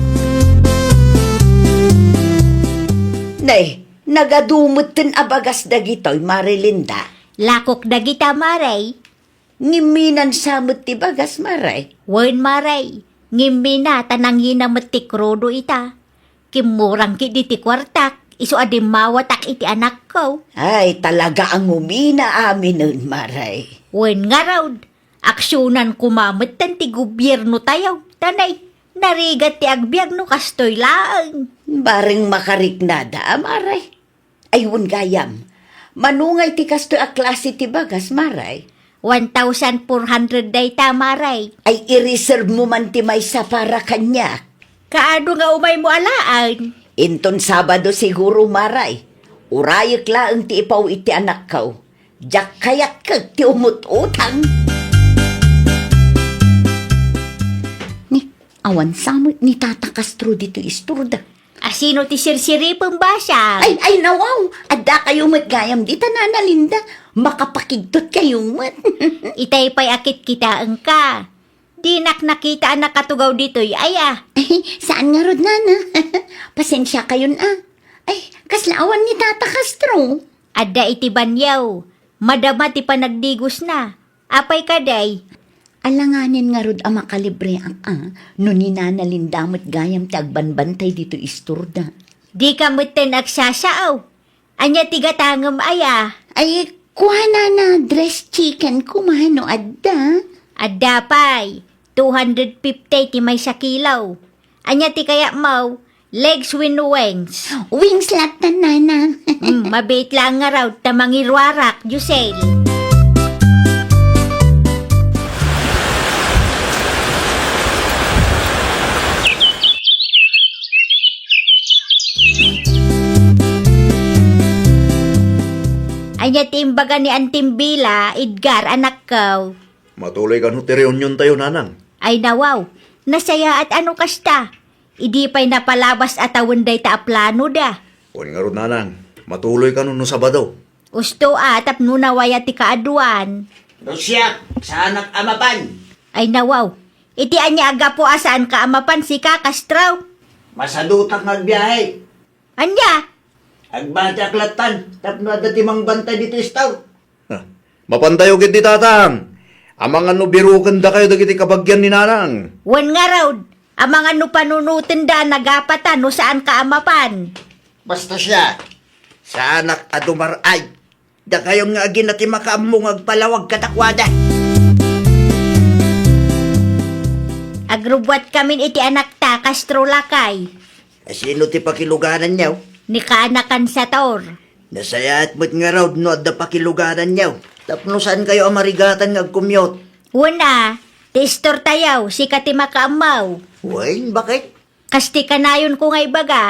Nay, nagadu metten a bagas dagitoy, Mare Linda. Lakok dagita, Mare. Ngimminan sa met ti bagas, Mare? Wen, Mare. Ngimmina ta nangina met ti krudo ita. Kimmurang ketdi ti kuartak, isu a dimmawatak iti anakko. Ay, talaga a ngumina aminen, Mare. Wen ngarud, aksionan koma metten ti gobiernotayo. Ta nay, narigat ti agbiag no kastoy laeng. Bareng makariknada, Mare. Ay, wen gayam. Mano ngay ti kastoy a klase ti bagas, Mare? One thousand four hundred dayta, Mare. Ay, i-reserve mo man ti maysa para kaniak. Kaano nga umaymo alaen? Inton Sabado siguro, Mare. Urayek laeng ti ipaw iti anakko. Diak kayat ket ti umut-utang. Ni, awan sa met ni Tata Castro ditoy istorda. A, sino ti sirsiripem, basang? Ay, ay, nawaw! Adda kayo met gayam dita, Nana Linda. Makapakigtot kayo met. Itay pay a kitkitaenka. Dinak nakita a nakatugaw ditoy, aya. Ay, saan ngarud, Nana? Pasensia kayon, a. Ay, kasla awan ni Tata Castro. Adda iti banyaw. Madama ti panagdigosna. Apay kadi? Alanganen ngarud a makalibreak, a, no ni Nana Linda met gayam ti agbanbantay ditoy istorda. Dika metten agsasao. Ania ti gatangem aya? Ay, kuana na dressed chicken koma no adda. Adda pay. Two hundred fifty ti maysa kilo. Ania ti kayatmo? Legs wenno wings? Wings latta, Nana. Hmm, mabiit laeng ngarud ta mangiruarak, Josel. Ania ti Baga ni Antim Bila, Edgar, anakko. Matuloy kano ti reuniontayo, nanang? Ay, nawaw. Nasayaat a no kasta. Idi pay napalabas a tawen dayta a planoda. Wen ngarud, nanang, matuloy kano no Sabado? Usto a, tapno nawaya ti kaaduan. No siak, saanak a mapan. Ay, nawaw. Iti ania a gapu a saanka a mapan, sika, Castro? Masadutak nga agbiahe. Ania? Agbatiak lattan, tapno adda ti mangbantay ditoy store. Ah, mapantayo ketdi, tatang. Amangan no birukendakayo dagiti kabagian ni nanang. Wen ngarud, amangan no panunotenda a nagapatan no saanka a mapan. Basta siak, saanak a dumar-ay. Dakayon nga agina ti makaammo nga agpalawag kadakuada. Agrubbuatkamin iti anakta, Castro lakay. Asino ti pakilugananyo? Ni kaanakan Sator. Nasayaat met ngarud no adda pakilugananyo. Tapno saankayo a marigatan nga agkumyot. Wen a, ti istortayo, sika ti makaammo. Wen, bakit? Kas ti kanayonko nga ibaga,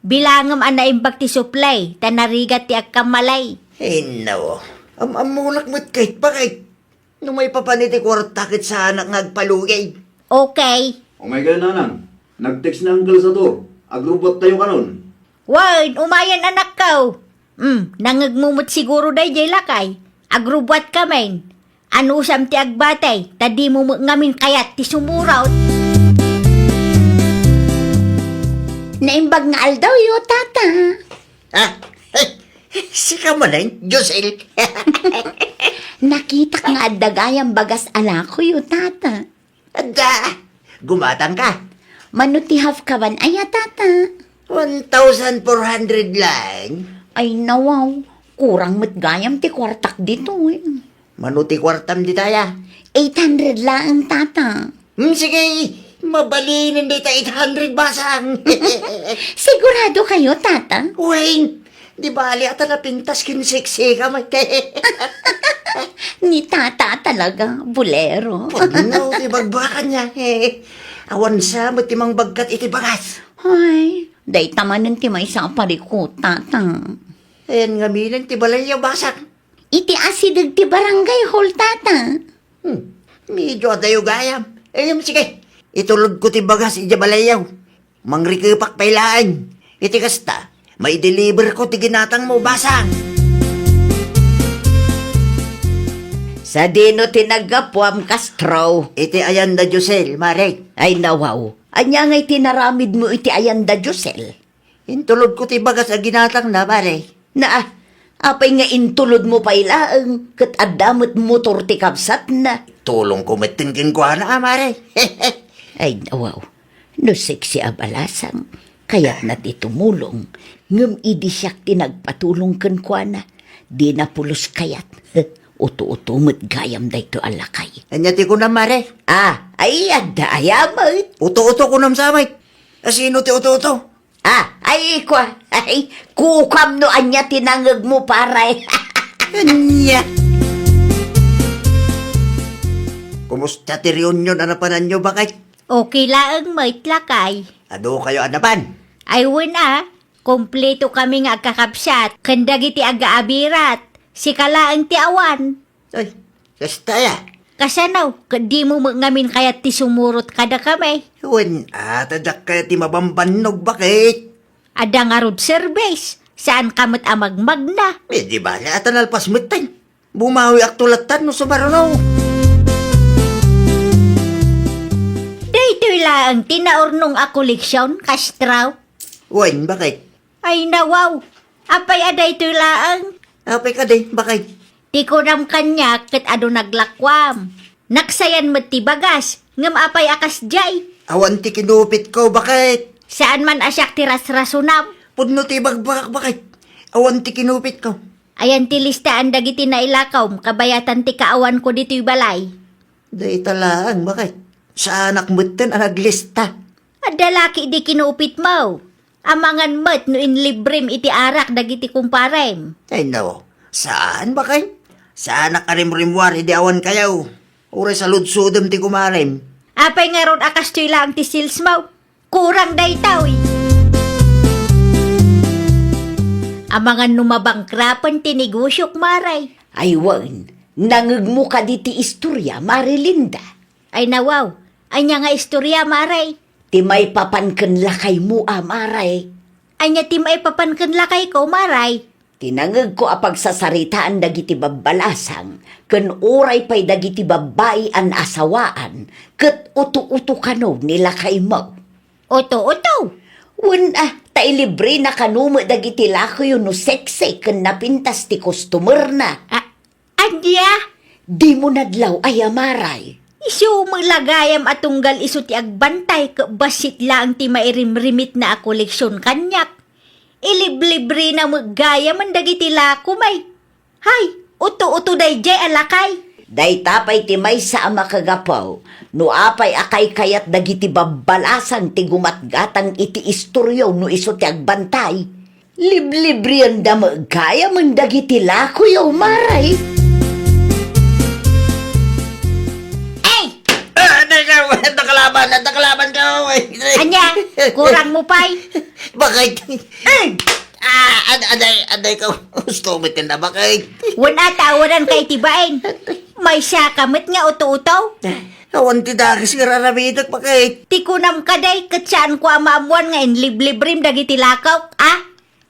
bilangem a naimbag ti supply, ta narigat ti agkammalay. Inno, am-ammonak met ket, bakit? No maipapan iti kuarta ket saanak nga agpalugid. Okay. Umay kayo, nanang. Nag-text ni Uncle Sator. Agrubbuattayo kanon. Wen, umayen, anakko. Hmm, nangngegmo met siguro daydiay lakay. Agrubbuatkamin. Anusam ti agbatay, ta dimo met ngamin kayat ti sumurot. Naimbag nga aldawyo, tata. Ah, eh, sika manen, Josel? Nakitak nga adda gayam bagas a lakoyo, tata. Adda, gumatangka. Mano ti half kaban aya, tata? One thousand four hundred lang. Ay, nawaw. Kurang met gayam ti kuartak ditoy. Mano ti kuartam ditaya? Eight hundred laeng, tata. Hmm, sige, mabalinen dita eight hundred basang. Sigurado kayo, tata? Wen, di bali ata napintas ken sexy ka, mate. Ni tata talaga, bolero. Pudno ti bagbakan niya, eh. Awan sa met ti mangbagkat iti bagas. Ay, dayta manen ti maysa a parikut, tata. Ayan ngamin ti balayyo, basang. Iti asideg ti barangay hall, tata. Hmm, medyo adayo gayam. Em, sige, itulodko ti bagas idiay balayyo. Mangrikepak pay laeng. Iti kasta, maideliverko ti ginatangmo, basang. Sadino ti naggapuam, Castro? Iti ayan da Josel, mare. Ay, nawaw. Ania ngay ti naramidmo iti ayan da Josel? Intulodko ti bagas a ginatangna, mare. Na, apay nga intulodmo pay laeng, ket adda met motor ti kabsatna. Tulongko metten kenkuana, a, mare. Ay, nawaw. No sexy a balasang, kayatna ti tumulong. Ngem idi siak ti nagpatulong kenkuana, dina pulos kayat. Uto-uto met gayam daytoy a lakay. Ania ti kunam, mare? Ah, ay, adda aya met. Uto-uto kunam sa met. Asino ti uto-uto? Ah, ay, kua, ay, kukam no ania ti nangngegmo, pare. Ania? Kumusta ti reunion a napananyo, baket? Okay laeng met, lakay. Adu kayo a napan? Ay, wen a, kompleto kami nga agkakabsat, ken dagiti agaabirat. Sika laeng ti awan. Ay, kasta aya? Kasano, ket dimo met ngamin kayat ti sumurot kadakami? Wen, a, ta diak kayat ti mabambannog, baket? Adda ngarud service, saanka met a magmagna. Eh, di bale, a, ta nalpas metten. Bumawiakto lattan no sumaruno. Daytoy laeng ti naurnong a koleksion, Castro. Wen, baket? Ay, nawaw. Apay a daytoy laeng? Apay kadi, baket? Ti kunam kaniak ket adu naglakuam. Naksayan met ti bagas, ngem apay a kasdiay? Awan ti kinupitko, baket? Saan man a siak ti rasrasunam. Pudno ti ibagbagak, baket? Awan ti kinupitko. Ayan ti listaan dagiti nailakawm kabayatan ti kaawanko ditoy balay. Dayta laeng, baket? Saanak metten a naglista. Adda laki di kinupitmo. Amangan met no inlibrem iti arak dagiti kumparem. Ay, no. Saan, baket? Saanak a rimrimmuar idi awan kayo. Uray saludsodem ti kumarem. Apay ngarud a kastoy laeng ti sales mo? Kurang daytoy. Amangan no mabangkrapen ti negosiok, mare. Ay wen, nangegmo kadi ti istoria, Mare Linda? Ay nawaw, ania nga istoria, Mare? Ti maipapan ken lakaymo a, Mare. Ania ti maipapan ken lakayko, Mare? Ti nangegko a pagsasaritaan dagiti babbalasang ken uray pay dagiti babbai a naasawaan ket uto-uto kano ni lakaymo. Uto-uto? Wen a, ta ilibrena kano met dagiti lakoyo no sexy ken napintas ti customer-na. A-, ania? Dimo nadlaw aya, Mare? Isu met la gayam a tunggal isu ti agbantay ket bassit laeng ti mairimrimitna a koleksion kaniak. Iliblibrena met gayamen dagiti lakom ay. Hay, uto-uto daydiay a lakay. Dayta pay ti maysa a makagapu no apay a kaykayat dagiti babbalasang ti gumatgatang iti istoryo no isu ti agbantay. Liblibrianda met gayamen dagiti lakoyo, Mare. Ay! Ah, teka, nakalaban, nakalaban ka, oy. Ania, kurang mo pay? Bakit? Ay! Ah, ad-, aday, aday ka. Gusto mo ka na, bakit? Wen a, tawanan ka iti bain. Maysa ka met nga uto-uto. Awan ti dakes nga raramidek, bakit? Ti kunam kadi, ket saanko a maammuan nga inliblibrim dagiti lakok, a?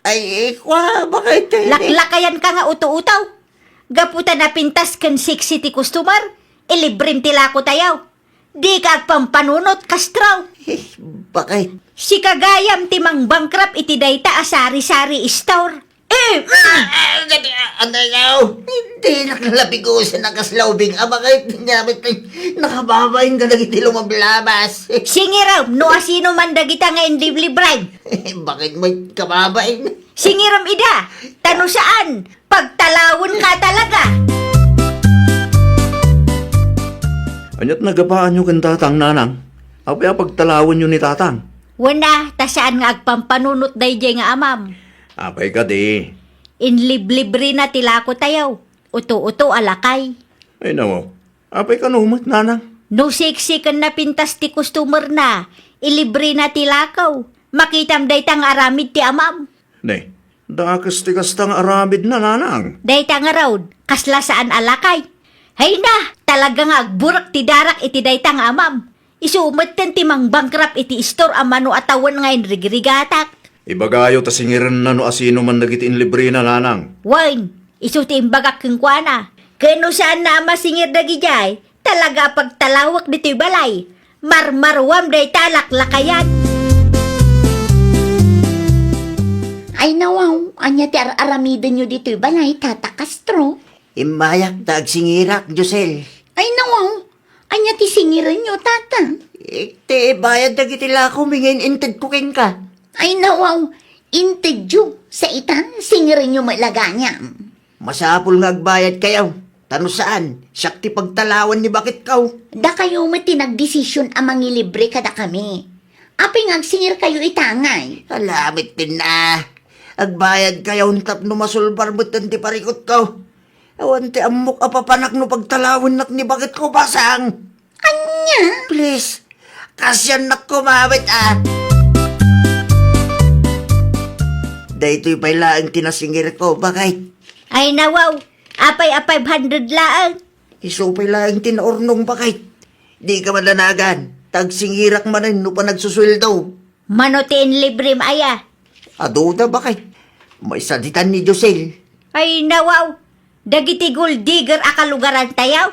Ay, eh, kwa, bakit? Laklakayan ka nga uto-uto. Gapu ta napintas ken sexy ti customer, ilibrim ti lako tayo. Dika agpampanunot, Castro. Eh, bakit? Sika gayam ti mangbangkrap iti dayta a sari-sari store. Eh, mm. Ah, ah, ah, anay ka, oh. Hindi, nakalabigusan ang kaslaubing. Ah, bakit? Nakababa yung kadagiti lumablabas. Singiram, no asino man dagita nga inliblibray. Bakit mo kababain? Singiram ida, ta no saan, pagtalawen ka talaga. Aniat nagapaanyo ken tatang, nanang? Apay a pagtalawenyo ni tatang? Wen a, ta saan nga agpampanunot daydiay nga amam. Apay kadi? Inliblibrina ti lako tayo. Uto-uto a lakay. Ay, nawaw. Apay kano met, nanang? No siksi ken napintas ti customer na, ilibre na ti lakaw. Makitam dayta nga aramid ti amam. Ne, dakes ti kasta nga aramid na, nanang. Dayta ngarud, kasla saan a lakay. Hay na, talaga nga agburak ti darak iti dayta nga amam. Isu metten ti mangbangkrap iti istor a mano a tawen nga inrigrigatak. Ibagayo ta singirenna no asino man dagiti inlibrena, nanang. Wen, isu ti imbagak kenkuana. Ken no saanna a masingir dagidiay, talaga a pagtalawek ditoy balay. Marmaruam dayta a laklakayan. Ay nawaw, ania ti ar-aramidenyo ditoy balay, Tata Castro? Immayak ta agsingirak, Josel. Ay nawaw, ania ti singirenyo, Tata? Eh, ti bayad dagiti lako, mingin intedko kenka. Ay nawaw, intedyo, saitan, singirenyo met la gayam. Masapul nga agbayad kayo. Ta no saan, siak ti pagtalawan ni baketko. Dakayo met ti nagdesisyon a mangilibre kadakami. Apay nga agsingir kayo ita ngay? Alamit din na. Agbayad kayo tapno masulbar metten ti parikutko. Awan ti ammok a papanak no pagtalawennak ni baketko, basang. Ania? Please, kasiannak kumawit, ah. Daytoy pay laeng ti nasingirko, bakit? Ay, nawaw. Apay a five hundred laeng? Isu pay laeng ti naurnong, bakit? Di ka madanagan. Tagsingirak manen no panagsusueldo. Mano ti inlibrim aya? Adu da, bakit? Maisaditan ni Josel. Ay, nawaw. Dagiti gold digger a kalugaran tayo?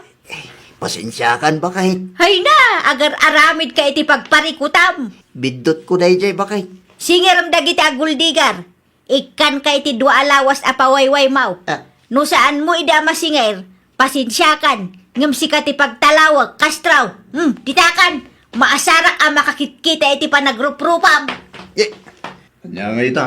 Pasensiakan, bakit? Hay na, agar-aramid ka iti pagparikutam. Biddutko daydiay, bakit? Singiram dagiti a gold digger. Ikkan ka iti dua a lawas a pawaywaymaw. Ah. No saan mo ida a masingir, pasensiakan. Ngem sika ti pagtalawag, Castro. Hmm, ditakan. Maasarak a makakitkita iti panagruprupam. Eh, ania nga ita?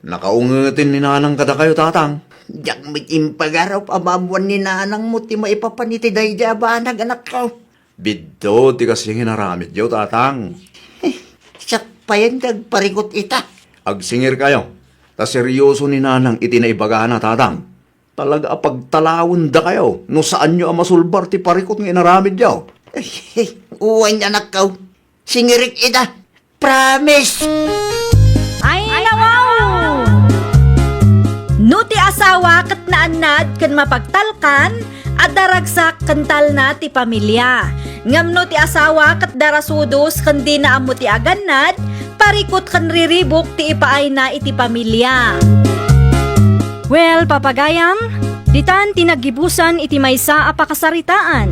Nakaungetin ni nanang kadakayo, tatang. Diak met impagarup a maammuan ni nanang mo ti maipapan iti daydiay a banag, anakko. Bidto ti kasla inaramidyo, tatang. Eh, siak payen ti agparikut ita. Agsingir kayo, ta seryoso ni nanang iti naibagana, tatang. Talaga a pagtalawendakayo no saanyo a masulbar ti parikut nga inaramidyo. Eh, eh, wen, anakko. Singirik ida. Promise! Ay, nawaw! No ti asawa ket naannad ken mapagtalkan, adda ragsak ken talna ti pamilia. Ngem no ti asawa ket darasudos ken dina ammo ti agannad, parikut ken riribuk ti ipaayna iti pamilia. Well, papagayam, ditan ti naggibusan iti maysa a pakasaritaan.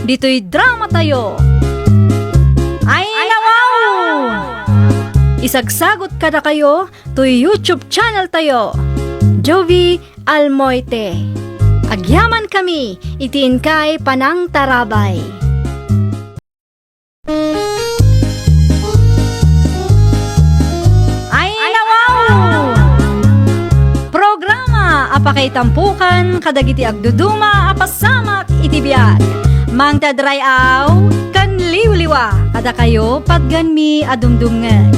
Ditoy drama tayo. Ay, nawaw! Isagsagot kadakayo toy YouTube channel tayo, Jovi Almoite. Agyaman kami iti inkay panangtarabay. Ay, nawaw! Programa a pakaitampukan kadagiti agduduma a pasamak iti biag. Mangtadray-aw ken liwliwa kadakayo, patganmi a dumdumngeg.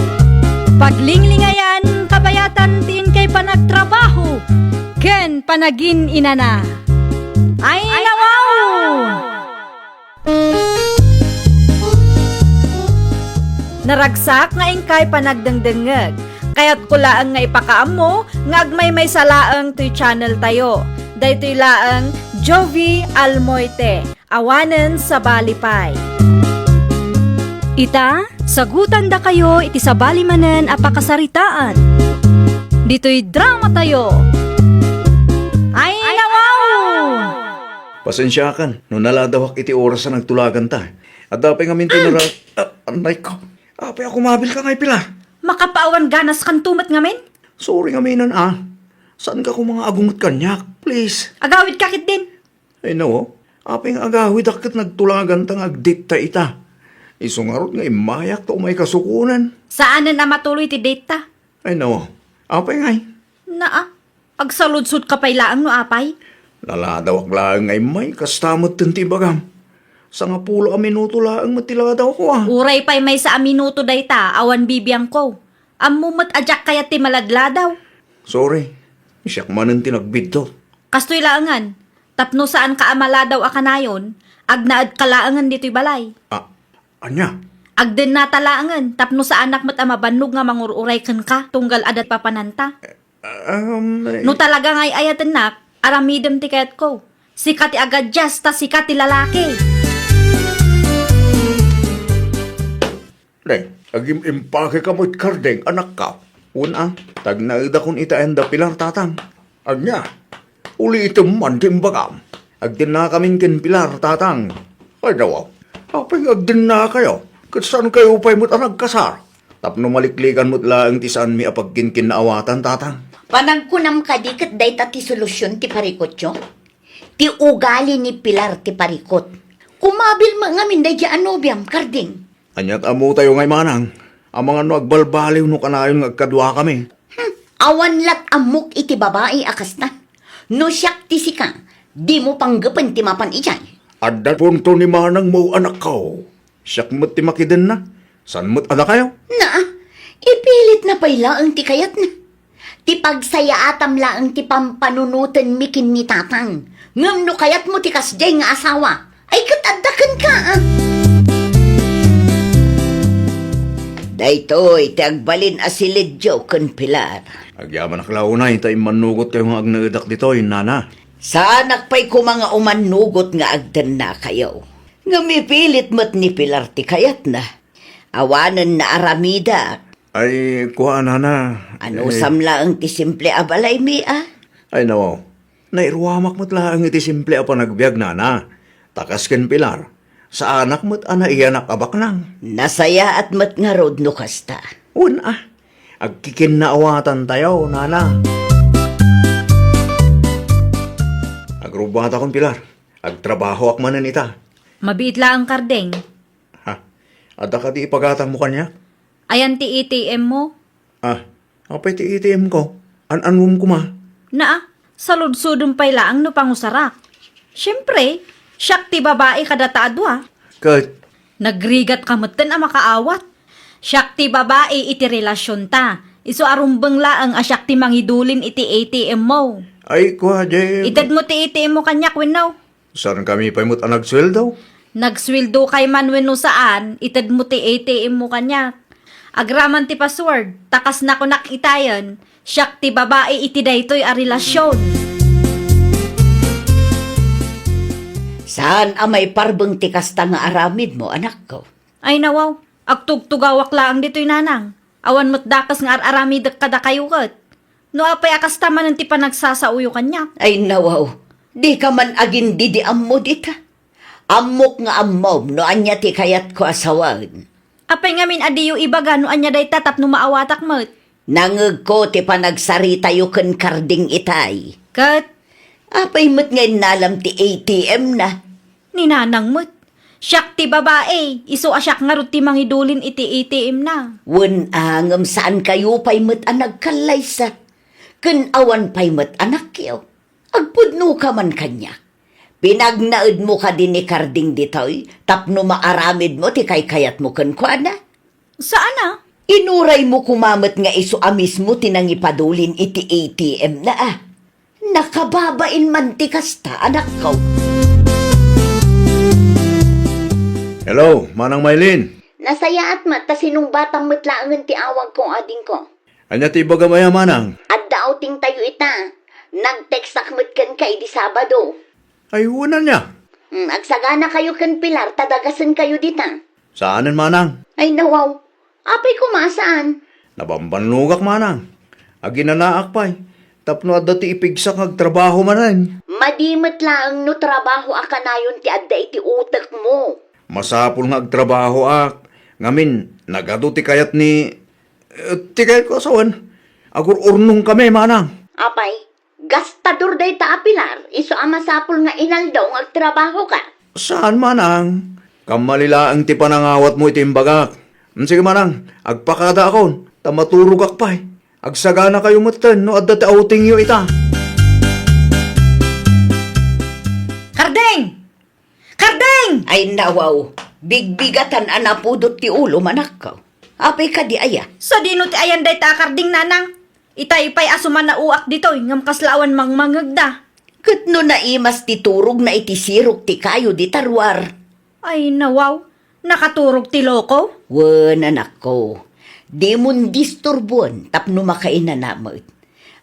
Paglinglingayan, kabayatan ti inkay panagtrabaho ken panagin-inana. Ay, nawaw! Naragsak nga inkay panagdengdengngeg. Kayatko laeng nga ipakaammo nga agmaymaysa laeng toy channel tayo. Daytoy laeng Jovi Almoite, awanen sabali pay. Ita, sagutandakayo iti sabali manen a pakasaritaan. Ditoy drama tayo. Ay, nawaw! Pasensiakan no naladawak iti oras a nagtulaganta. Adda pay ngamin ti nara-, ah, anay ko. Apay a kumabilka ngay, Pilar? Makapaawan ganas kanto met ngamin? Sorry ngaminen, ah. Saanka koma nga agunget kaniak, please. Agawidka ketdin. Ay, no. Apay nga agawidak ket nagtulaganta nga agdate ta ita. Isu ngarud nga immayak ta umay kasukonen. Saanen a matuloy ti date ta. Ay, no. Apay ngay? Naa, agsaludsodka pay laeng no apay? Naladawak laeng nga immay, kasta metten ti ibagam. Sangapulo a minuto laeng met ti ladawko, ah. Uray pay maysa a minuto dayta, awan bibiangko. Ammo met a diak kayat ti maladladaw. Sorry, siak manen ti nagbiddut. Kastoy laengen, tapno saanka a maladaw a kanayon, agnaedka laengen ditoy balay. Ah, ania? Agdennata laengen, tapno saanak met a mabannog nga mangur-uray kenka, tunggal adda papananta. Um, eh. No talaga nga ay-ayatennak, aramidem ti kayatko. Sika ti agadias, ta sika ti lalaki. Deng, agim-impake ka met kardeng, anakko. Wen a, tagnaedakon ita enda Pilar, tatang. Ania? Ulitem man ti imbagam. Agdennakamin ken Pilar, tatang. Ay, nawaw. Apay nga agdennakayo? Ket saankayo pay met a nagkasar? Tapno maliklikan met laeng ti saanmi a pagkinkinnaawatan, tatang. Panagkunam kadi ket dayta ti solusion ti parikutyo? Ti ugali ni Pilar ti parikut. Kumabil met ngamin daydiay a nobiam, karding. Aniat ammotayo ngay manang, amangan no agbalbaliw no kanayon nga agkaduakami. Hmm, awan lat ammok iti babai a kasta. No siak ti sika, dimo panggepen ti mapan idiay. Adda punto ni manangmo, anakko. Siak met ti makidenna, saan met a dakayo? Naa, ipilitna pay laeng ti kayatna. Ti pagsayaatam laeng ti pampanunotenmi ken ni tatang. Ngem no kayatmo ti kasdiay nga asawa, ay ket adda kenka, a. Daytoy ti agbalin a silidyo ken Pilar. Agyamanak la unay ta immannugotkayo nga agnaedak ditoy, nana. Saanak pay koma nga umannugot nga agdennakayo. Ngem ipilit met ni Pilar ti kayatna. Awanen naaramidak. Ay, kua, nana. Anusam laeng ti simple a balaymi, a? Ay, nawaw. Nairuamak met laeng iti simple a panagbiag, nana. Ta kas ken Pilar, saanak met a naiyanak a baknang. Nasayaat met ngarud no kasta. Wen a, agkikinnaawatantayo, nana. Agrubbatakon, Pilar. Agtrabahoak manen ita. Mabiit laeng, kardeng. Ha? Adda kadi ipagatangmo kaniak? Ayan ti A T M mo? Ah, apay ti A T M ko? An-anuem koma? Naa, saludsodem pay laeng no pangusarak. Siempre, siak ti babai kadata a dua. Ket? Nagrigatka metten a makaawat. Siak ti babai iti relasionta. Isu a rumbeng laeng a siak ti mangidulin iti A T M mo. Ay, kua, Jem. Itedmo ti A T M mo kaniak wenno? Saankami pay met a nagsueldo? Nagsueldokay man wenno saan, itedmo ti A T M mo kaniak. Agraman ti password, ta kas nakunak itayen, Siak ti babai iti daytoy a relasion. Saan a maiparbeng ti kasta nga aramidmo, anakko. Ay, nawaw, agtugtugawak laeng ditoy, nanang. Awan met dakes nga ar-aramidek kadakayo ket. No apay a kasta manen ti panagsasaoyo kaniak? Ay, nawaw, dika man agin-didiammo dita. Ammok nga ammom no ania ti kayatko a sawen. Apay ngamin a diyo ibaga no ania dayta tapno maawatak met? Nangegko ti panagsaritayo ken Karding itay. Ket? Apay met nga innalam ti A T M na? Ni nanang met. Siak ti babai, isu a siak ngarud ti mangidulin iti A T M na. Wen a, ngem saan kayo pay met a nagkallaysa. Ken awan pay met anakyo. Agpudnoka man kaniak. Pinagnaedmo kadi ni Karding ditoy tapno maaramidmo ti kaykayatmo kenkuana? Saan a? Inuraymo koma met nga isu a mismo ti nangipadulin iti A T M na a. Nakababain man ti kasta, anakko. Hello, Manang Maylin. Nasayaat met ta sinungbatam met laengen ti awagko, adingko. Ania ti ibagam aya, manang? Adda outing tayo ita. Nag-textak met kenka idi Sabado. Ay, wen ania? Hmm, agsagana kayo ken Pilar ta dagasen kayo dita. Saanen, manang? Ay, nawaw. Apay koma saan? Nabambannogak, manang. Aginanaak pay. Tapno adda ti ipigsak nga agtrabaho manen. Madi met laeng no trabaho a kanayon ti adda iti utekmo. Masapul nga agtrabahoak. Ngamin, nagadu ti kayat ni Eh, ti kayatko a sawen, agur-urnongkami, manang. Apay, gastador dayta a Pilar, isu a masapul nga inaldaw nga agtrabahoka. Saan, manang? Kammali laeng ti panangawatmo iti imbagak. Mm, sige, manang, agpakadaakon, ta maturogak pay. Agsaganakayo metten no adda ti outingyo ita. Karding! Karding! Ay, nawaw, bigbigatan a napudot ti ulo, manakko. Apay kadi aya? Sadino ti ayan dayta a karding, nanang? Itay pay a sumanaoak ditoy, ngem kasla awan mangmangegda. Ket no naimas ti turogna iti sirok ti kayo dita ruar. Ay, nawaw, nakaturog ti loko? Wen, anakko, dimon disturboen tapno makainana met.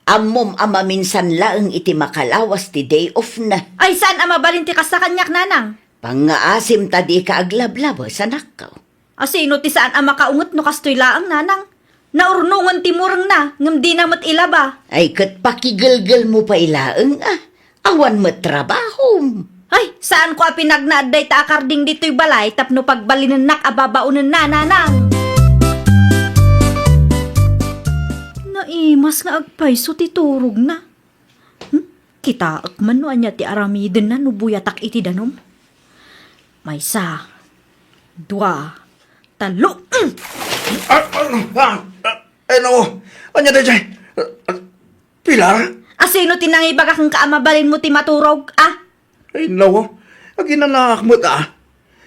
Ammom a maminsan laeng iti makalawas ti day off na. Ay, saan a mabalin ti kasta kaniak, nanang? Pangngaasim ta dika aglablabes, anakko. Asino ti saan a makaunget no kastoy laeng, nanang? Naurnongen ti murengna, ngem dina met ilaba. Ay, ket pakigelgelmo pay laeng a. Awan met trabahom. Ay, saanko a pinagnaed dayta a karding ditoy balay tapno pagbalinennak a babaonenna, nanang. Naimas nga agpayso ti turogna. Hmm? Kitaek man no ania ti aramidenna no buyatak iti danum. Maysa, dua, tallo. Mm! Ah, ah, ah, ah, eh, no. Ania daydiay? Ah, ah, Pilar? Asino ti nangibaga kenka a mabalinmo ti maturog, ah? Ay, nawa. Aginanaak met, ah.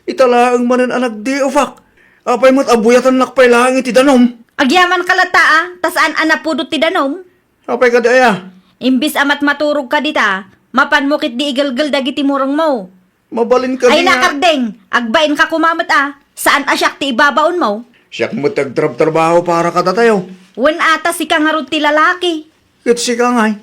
Ita laeng manen a nagdiofak. Apay met a buyatannak pay laeng iti danum? Agyamanka latta, ah, ta saan a napudot ti danum? Apay kadi aya? Imbis a matmaturogka dita, mapanmo ketdi igelgel dagiti murengmo. Mabalin kadi nga. Ay, nakardeng, agbainka koma met, ah. Saan a siak ti ibabaonmo? Siak met ti agtrabtrabaho para kadatayo. Wen a ta sika ngarud ti lalaki. Ket sika ngay,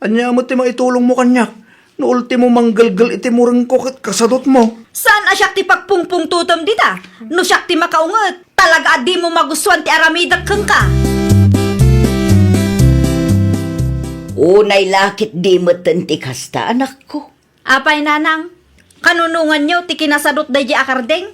ania met ti maitulongmo kaniak? No ultimo manggelgel iti murengko ket kasadutmo. Saan a siak ti pagpungpungtotem dita? No siak ti makaunget, talaga a dimo magustuan ti aramidek kenka. Unay la ket di metten ti kasta, anakko. Apay, nanang, kanunonganyo ti kinasadut daydiay a kardeng?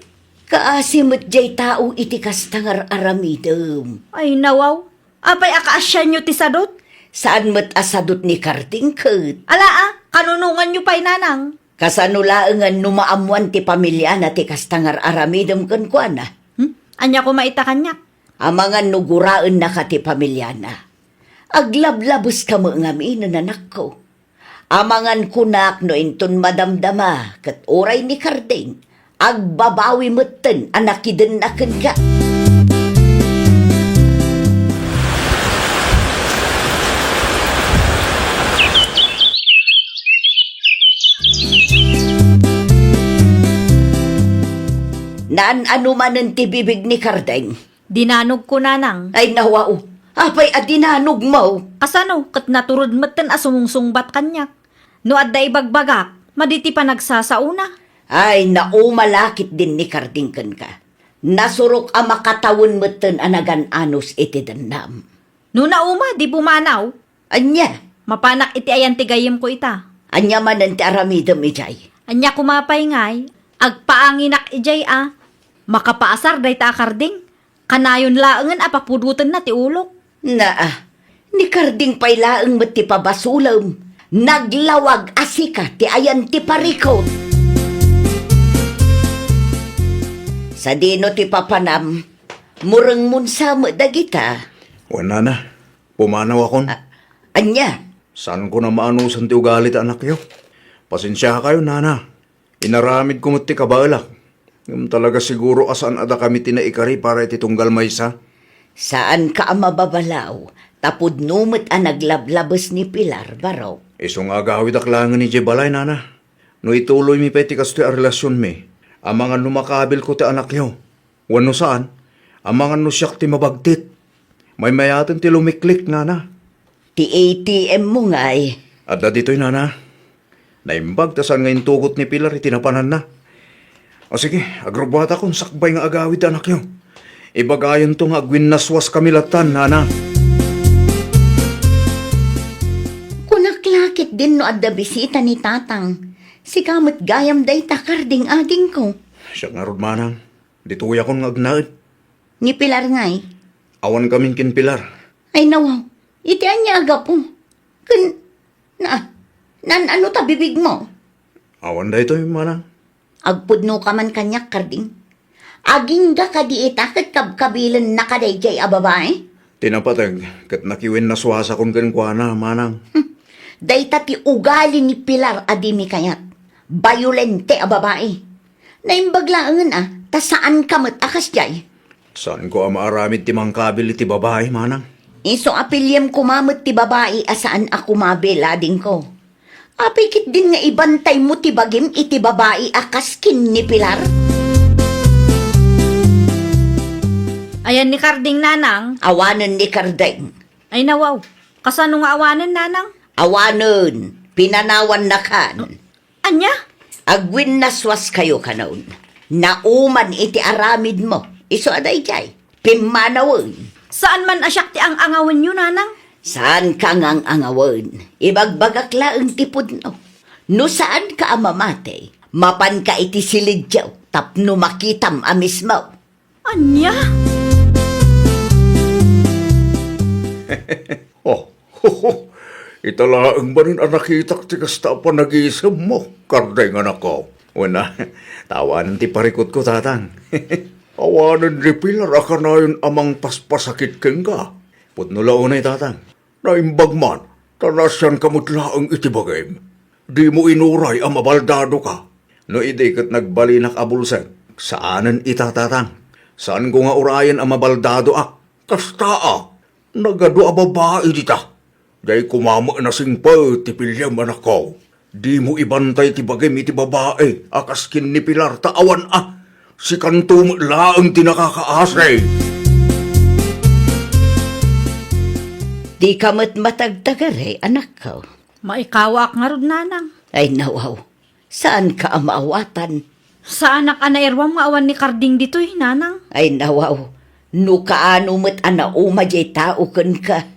Kaasi met diay tao iti kasta nga ar-aramidem. Ay, nawaw. Apay a kaasianyo ti sadut? Saan met a sadut ni Karding ket. Ala, a, kanunonganyo pay, nanang? Kasano laengen no maammoan ti pamiliana ti kasta nga ar-aramidem kenkuana? Hmm? Ania koma ita kaniak? Amangan no guraennaka ti pamiliana. Aglablabeska met ngamin, anakko. Amangan kunak no inton madamdama ket uray ni Karding, agbabawi metten a nakidenna kenka. Naan-ano manen ti bibig ni Karding. Dinanogko, nanang. Ay, nawaw. Apay a dinanogmo? Kasano ket naturod metten a sumungsungbat kaniak? No adda ibagbagak, madi ti panagsasaona. Ay, nauma la ketdin ni Karding kenka. Nasurok a makatawen metten a nagan-anos iti dennam. No nauma, di pumanaw. Ania? Mapanak iti ayan ti gayyemko ita. Ania manen ti aramidem idiay? Ania koma pay ngay, agpaanginak idiay a makapaasar dayta a Karding. Kanayon laengen a papudotenna ti ulok. Naa, ni Karding pay laeng met ti pabasolem. Naglawag a sika ti ayan ti parikut. Sadino ti papanam? Murengmon sa met dagita. Wen, nana, pumanawakon. A-, ania? Saanko a maanosan ti ugali ti anakyo. Pasensiakayo, nana. Inaramidko met ti kabaelak. Ngem talaga siguro a saan a dakami ti naikari para iti tunggal maysa. Saanka a mababalaw, ta pudno met a naglablabes ni Pilar, barok. Isu nga agawidak laengen idiay balay, nana. No ituloymi pay ti kastoy a relasionmi, amangan no makabilko ti anakyo. Wenno saan, amangan no siak ti mabagtit. Maymayaten ti lumiklik, nana. Ti A T M mo ngay. Adda ditoy, nana. Naimbag ta saan nga intugot ni Pilar iti napananna. O sige, agrubbuatakon sakbay nga agawid ti anakyo. Ibagayonto nga agwinnaswaskami lattan, nana. Kunak la ketdin no adda bisita ni tatang. Sika met gayam dayta, Karding, agingko. Siak ngarud, manang. Ditoyakon nga agnaed. Ni Pilar ngay? Awan kamin ken Pilar. Ay, nawaw. Iti ania a gapu? Ken, na, naan-ano ta bibigmo? Awan daytoy, manang. Agpudnoka man kaniak, Karding. Agingga kadi ita ket kabkabilennaka daydiay a babai? Ti napateg ket nakiwinnaswasakon kenkuana, manang. Hmm. Dayta ti ugali ni Pilar a dimi kayat. Bayolente a babai. Naimbag laengen a, ta saanka met a kasdiay. Saanko a maaramid ti mangkabil iti babai, manang. Isu a piliem koma met ti babai a saan a kumabil, adingko. Apay ketdin nga ibantaymo ti bagim iti babai a kas ken ni Pilar? Ayan ni Karding, nanang. Awanen ni Karding. Ay, nawaw. Kasano nga awanen, nanang? Awanen. Pinanawannakan. Ania? Agwinnaswaskayo kanon. Nauman iti aramidmo. Isu a daydiay. Pimmanawen. Saan man a siak ti ang-angawenyo, nanang? Saanka nga ang-angawen. Ibagbagak laeng ti pudno. No saanka a mamati, mapanka iti silidyo tapno makitam a mismo. Ania? Oh, ita laeng manen a nakitak ti kasta a panagisemmo, Karding, anakko. Wen a, ta awanen ti parikutko, tatang. Awanen ni Pilar a kanayon a mangpaspasakit kenka. Pudno la unay, tatang. Naimbag man, ta naasianka met laeng iti bagim. Dimo inuray a mabaldadoka. No idi ket nagbalinak a bulsek, saanen ita, tatang. Saanko nga urayen a mabaldadoak. Kasta a, nagadu a babai dita. Diay koma met nasingpet ti piliem, anakko. Dimo ibantay ti bagim iti babai a kas ken ni Pilar ta awan a. Sikanto met laeng ti nakakaasi. Dika met matagtagari, anakko. Maikawaak ngarud, nanang. Ay, nawaw. Saanka a maawatan. Saanak a nairuam nga awan ni Karding ditoy, nanang. Ay, nawaw. No kaano met a nauma diay tao kenka.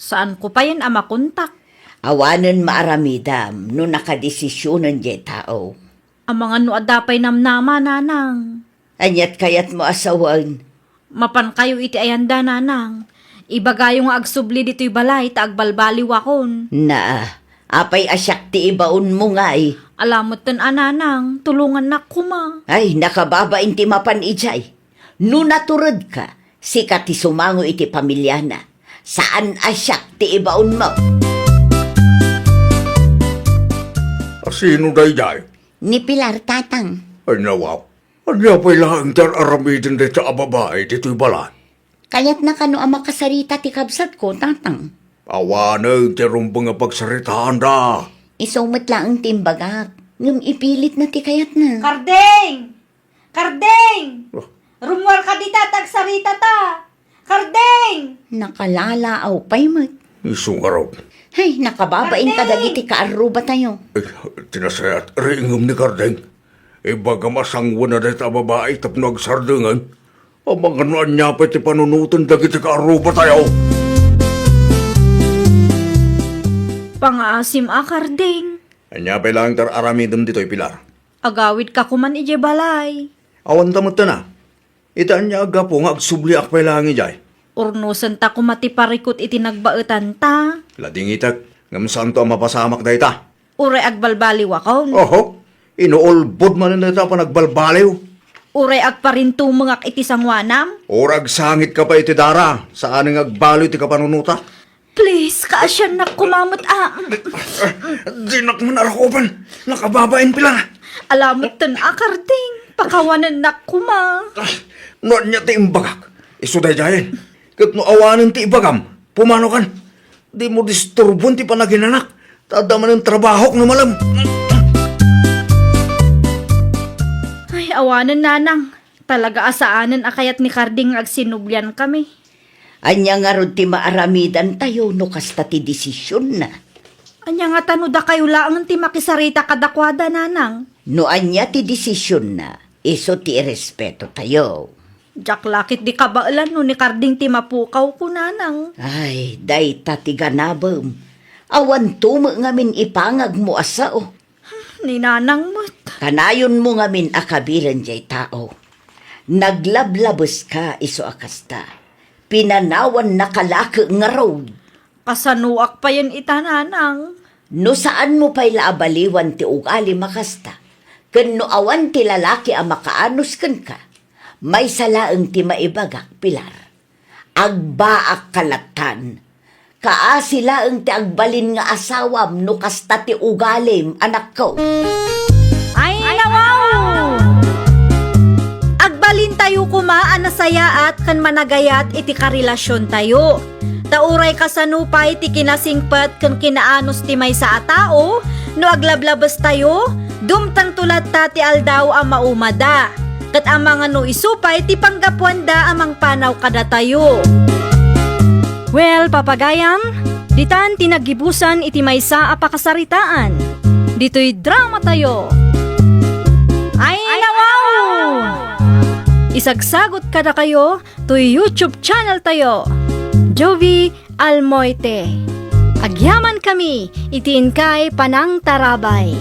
Saanko payen a makontak. Awanen maaramidam no nakadesisionen diay tao. Amangan no adda pay namnama, nanang. Aniat kayatmo a sawen? Mapankayo iti ayanda, nanang. Ibagayo nga agsubli ditoy balay ta agbalbaliwakon. Naa, apay a siak ti ibaonmo ngay? Ala metten a, nanang, tulongannak koma. Ay, nakababain ti mapan idiay. No naturedka, sika ti sumango iti pamiliana. Saan a siak ti ibaonmo. A sino daydiay? Ni Pilar, tatang. Ay, nawaw. Ania pay laeng ti ar-aramiden dayta a babai ditoy balay? Kayatna kano a makasarita ti kabsatko, tatang. Awanen ti rumbeng a pagsaritaanda. Isu met laeng ti imbagak, ngem ipilitna ti kayatna. Karding! Karding! Oh. Rummuarka dita ta agsaritata. Karding! Nakalalaw pay met. Isu ngarud. Hay, nakababain Karding! Kadagiti kaarrubatayo. Eh, ti nasayaat, riingem ni Karding. Ibagam a sanguen a dayta a babai tapno agsardengen. Amangan no ania pay ti panunoten dagiti kaarrubatayo. Pangaasim a Karding. Ania pay laeng ti ar-aramidem ditoy, Pilar? Agawidka koman idiay balay. Awan ta met tana. Ita ania a gapu nga agsubliak pay laeng idiay? Urnosenta koma ti parikut iti nagbaetanta. Ladingitek, ngem saanto a mapasamak dayta. Uray agbalbaliwakon. Oho, inuulbod manen dayta a panagbalbaliw. Uray agparintumengak iti sangoanam. Uray agsangitka pay iti dara, saanen nga agbaliw ti kapanunota. Please, kaasiannak koma met a. Dinak man arakupan. Nakababain, Pilar. Ala metten a Karding, pakawanennak koma. No ania ti imbagak, isu daydiayen. Ket no awanen ti ibagam, pumanokan. Dimo disturboen ti panaginanak. Ta adda manen trabahok no malem. Ay, awanen, Nanang. Talaga a saanen a kayat ni Karding nga agsinubliankami. Ania ngarud ti maaramidantayo no kasta ti desisionna? Ania ngata no dakayo laeng ti makisarita kadakuada, Nanang? No ania ti desisionna, isu ti irespetotayo. Diak la ketdi kabaelan no ni Karding ti mapukawko, Nanang. Ay, dayta ti ganabem. Awanto met ngamin ipangagmo a sao. Ni Nanang met. Kanayonmo ngamin a kabilen diay tao. Naglablabeska isu a kasta. Pinanawannaka la ket ngarud. Kasanoak payen ita, Nanang? No saanmo pay la a baliwan ti ugalim a kasta, ken no awan ti lalaki a makaanus kenka, maysa laeng ti maibagak, Pilar. Agbaakka lattan. Kaasi laeng ti agbalin nga asawam no kasta ti ugalim, anakko. Ay, nawaw! Agbalintayo koma a nasayaat ken managayat iti karelasiontayo. Ta uray kasano pay ti kinasingpet ken kinaanus ti maysa a tao, no aglablabestayo, dumtengto latta ti aldaw a maumada. Ket amangan no isu pay ti panggapuanda a mangpanaw kadatayo. Well, papagayam, ditan ti naggibusan iti maysa a pakasaritaan. Ditoy dramatayo. Ay, nawaw! Isagsagot kadakayo toy YouTube channel tayo, Jovie Almoite. Agyamankami iti inkay panangtarabay.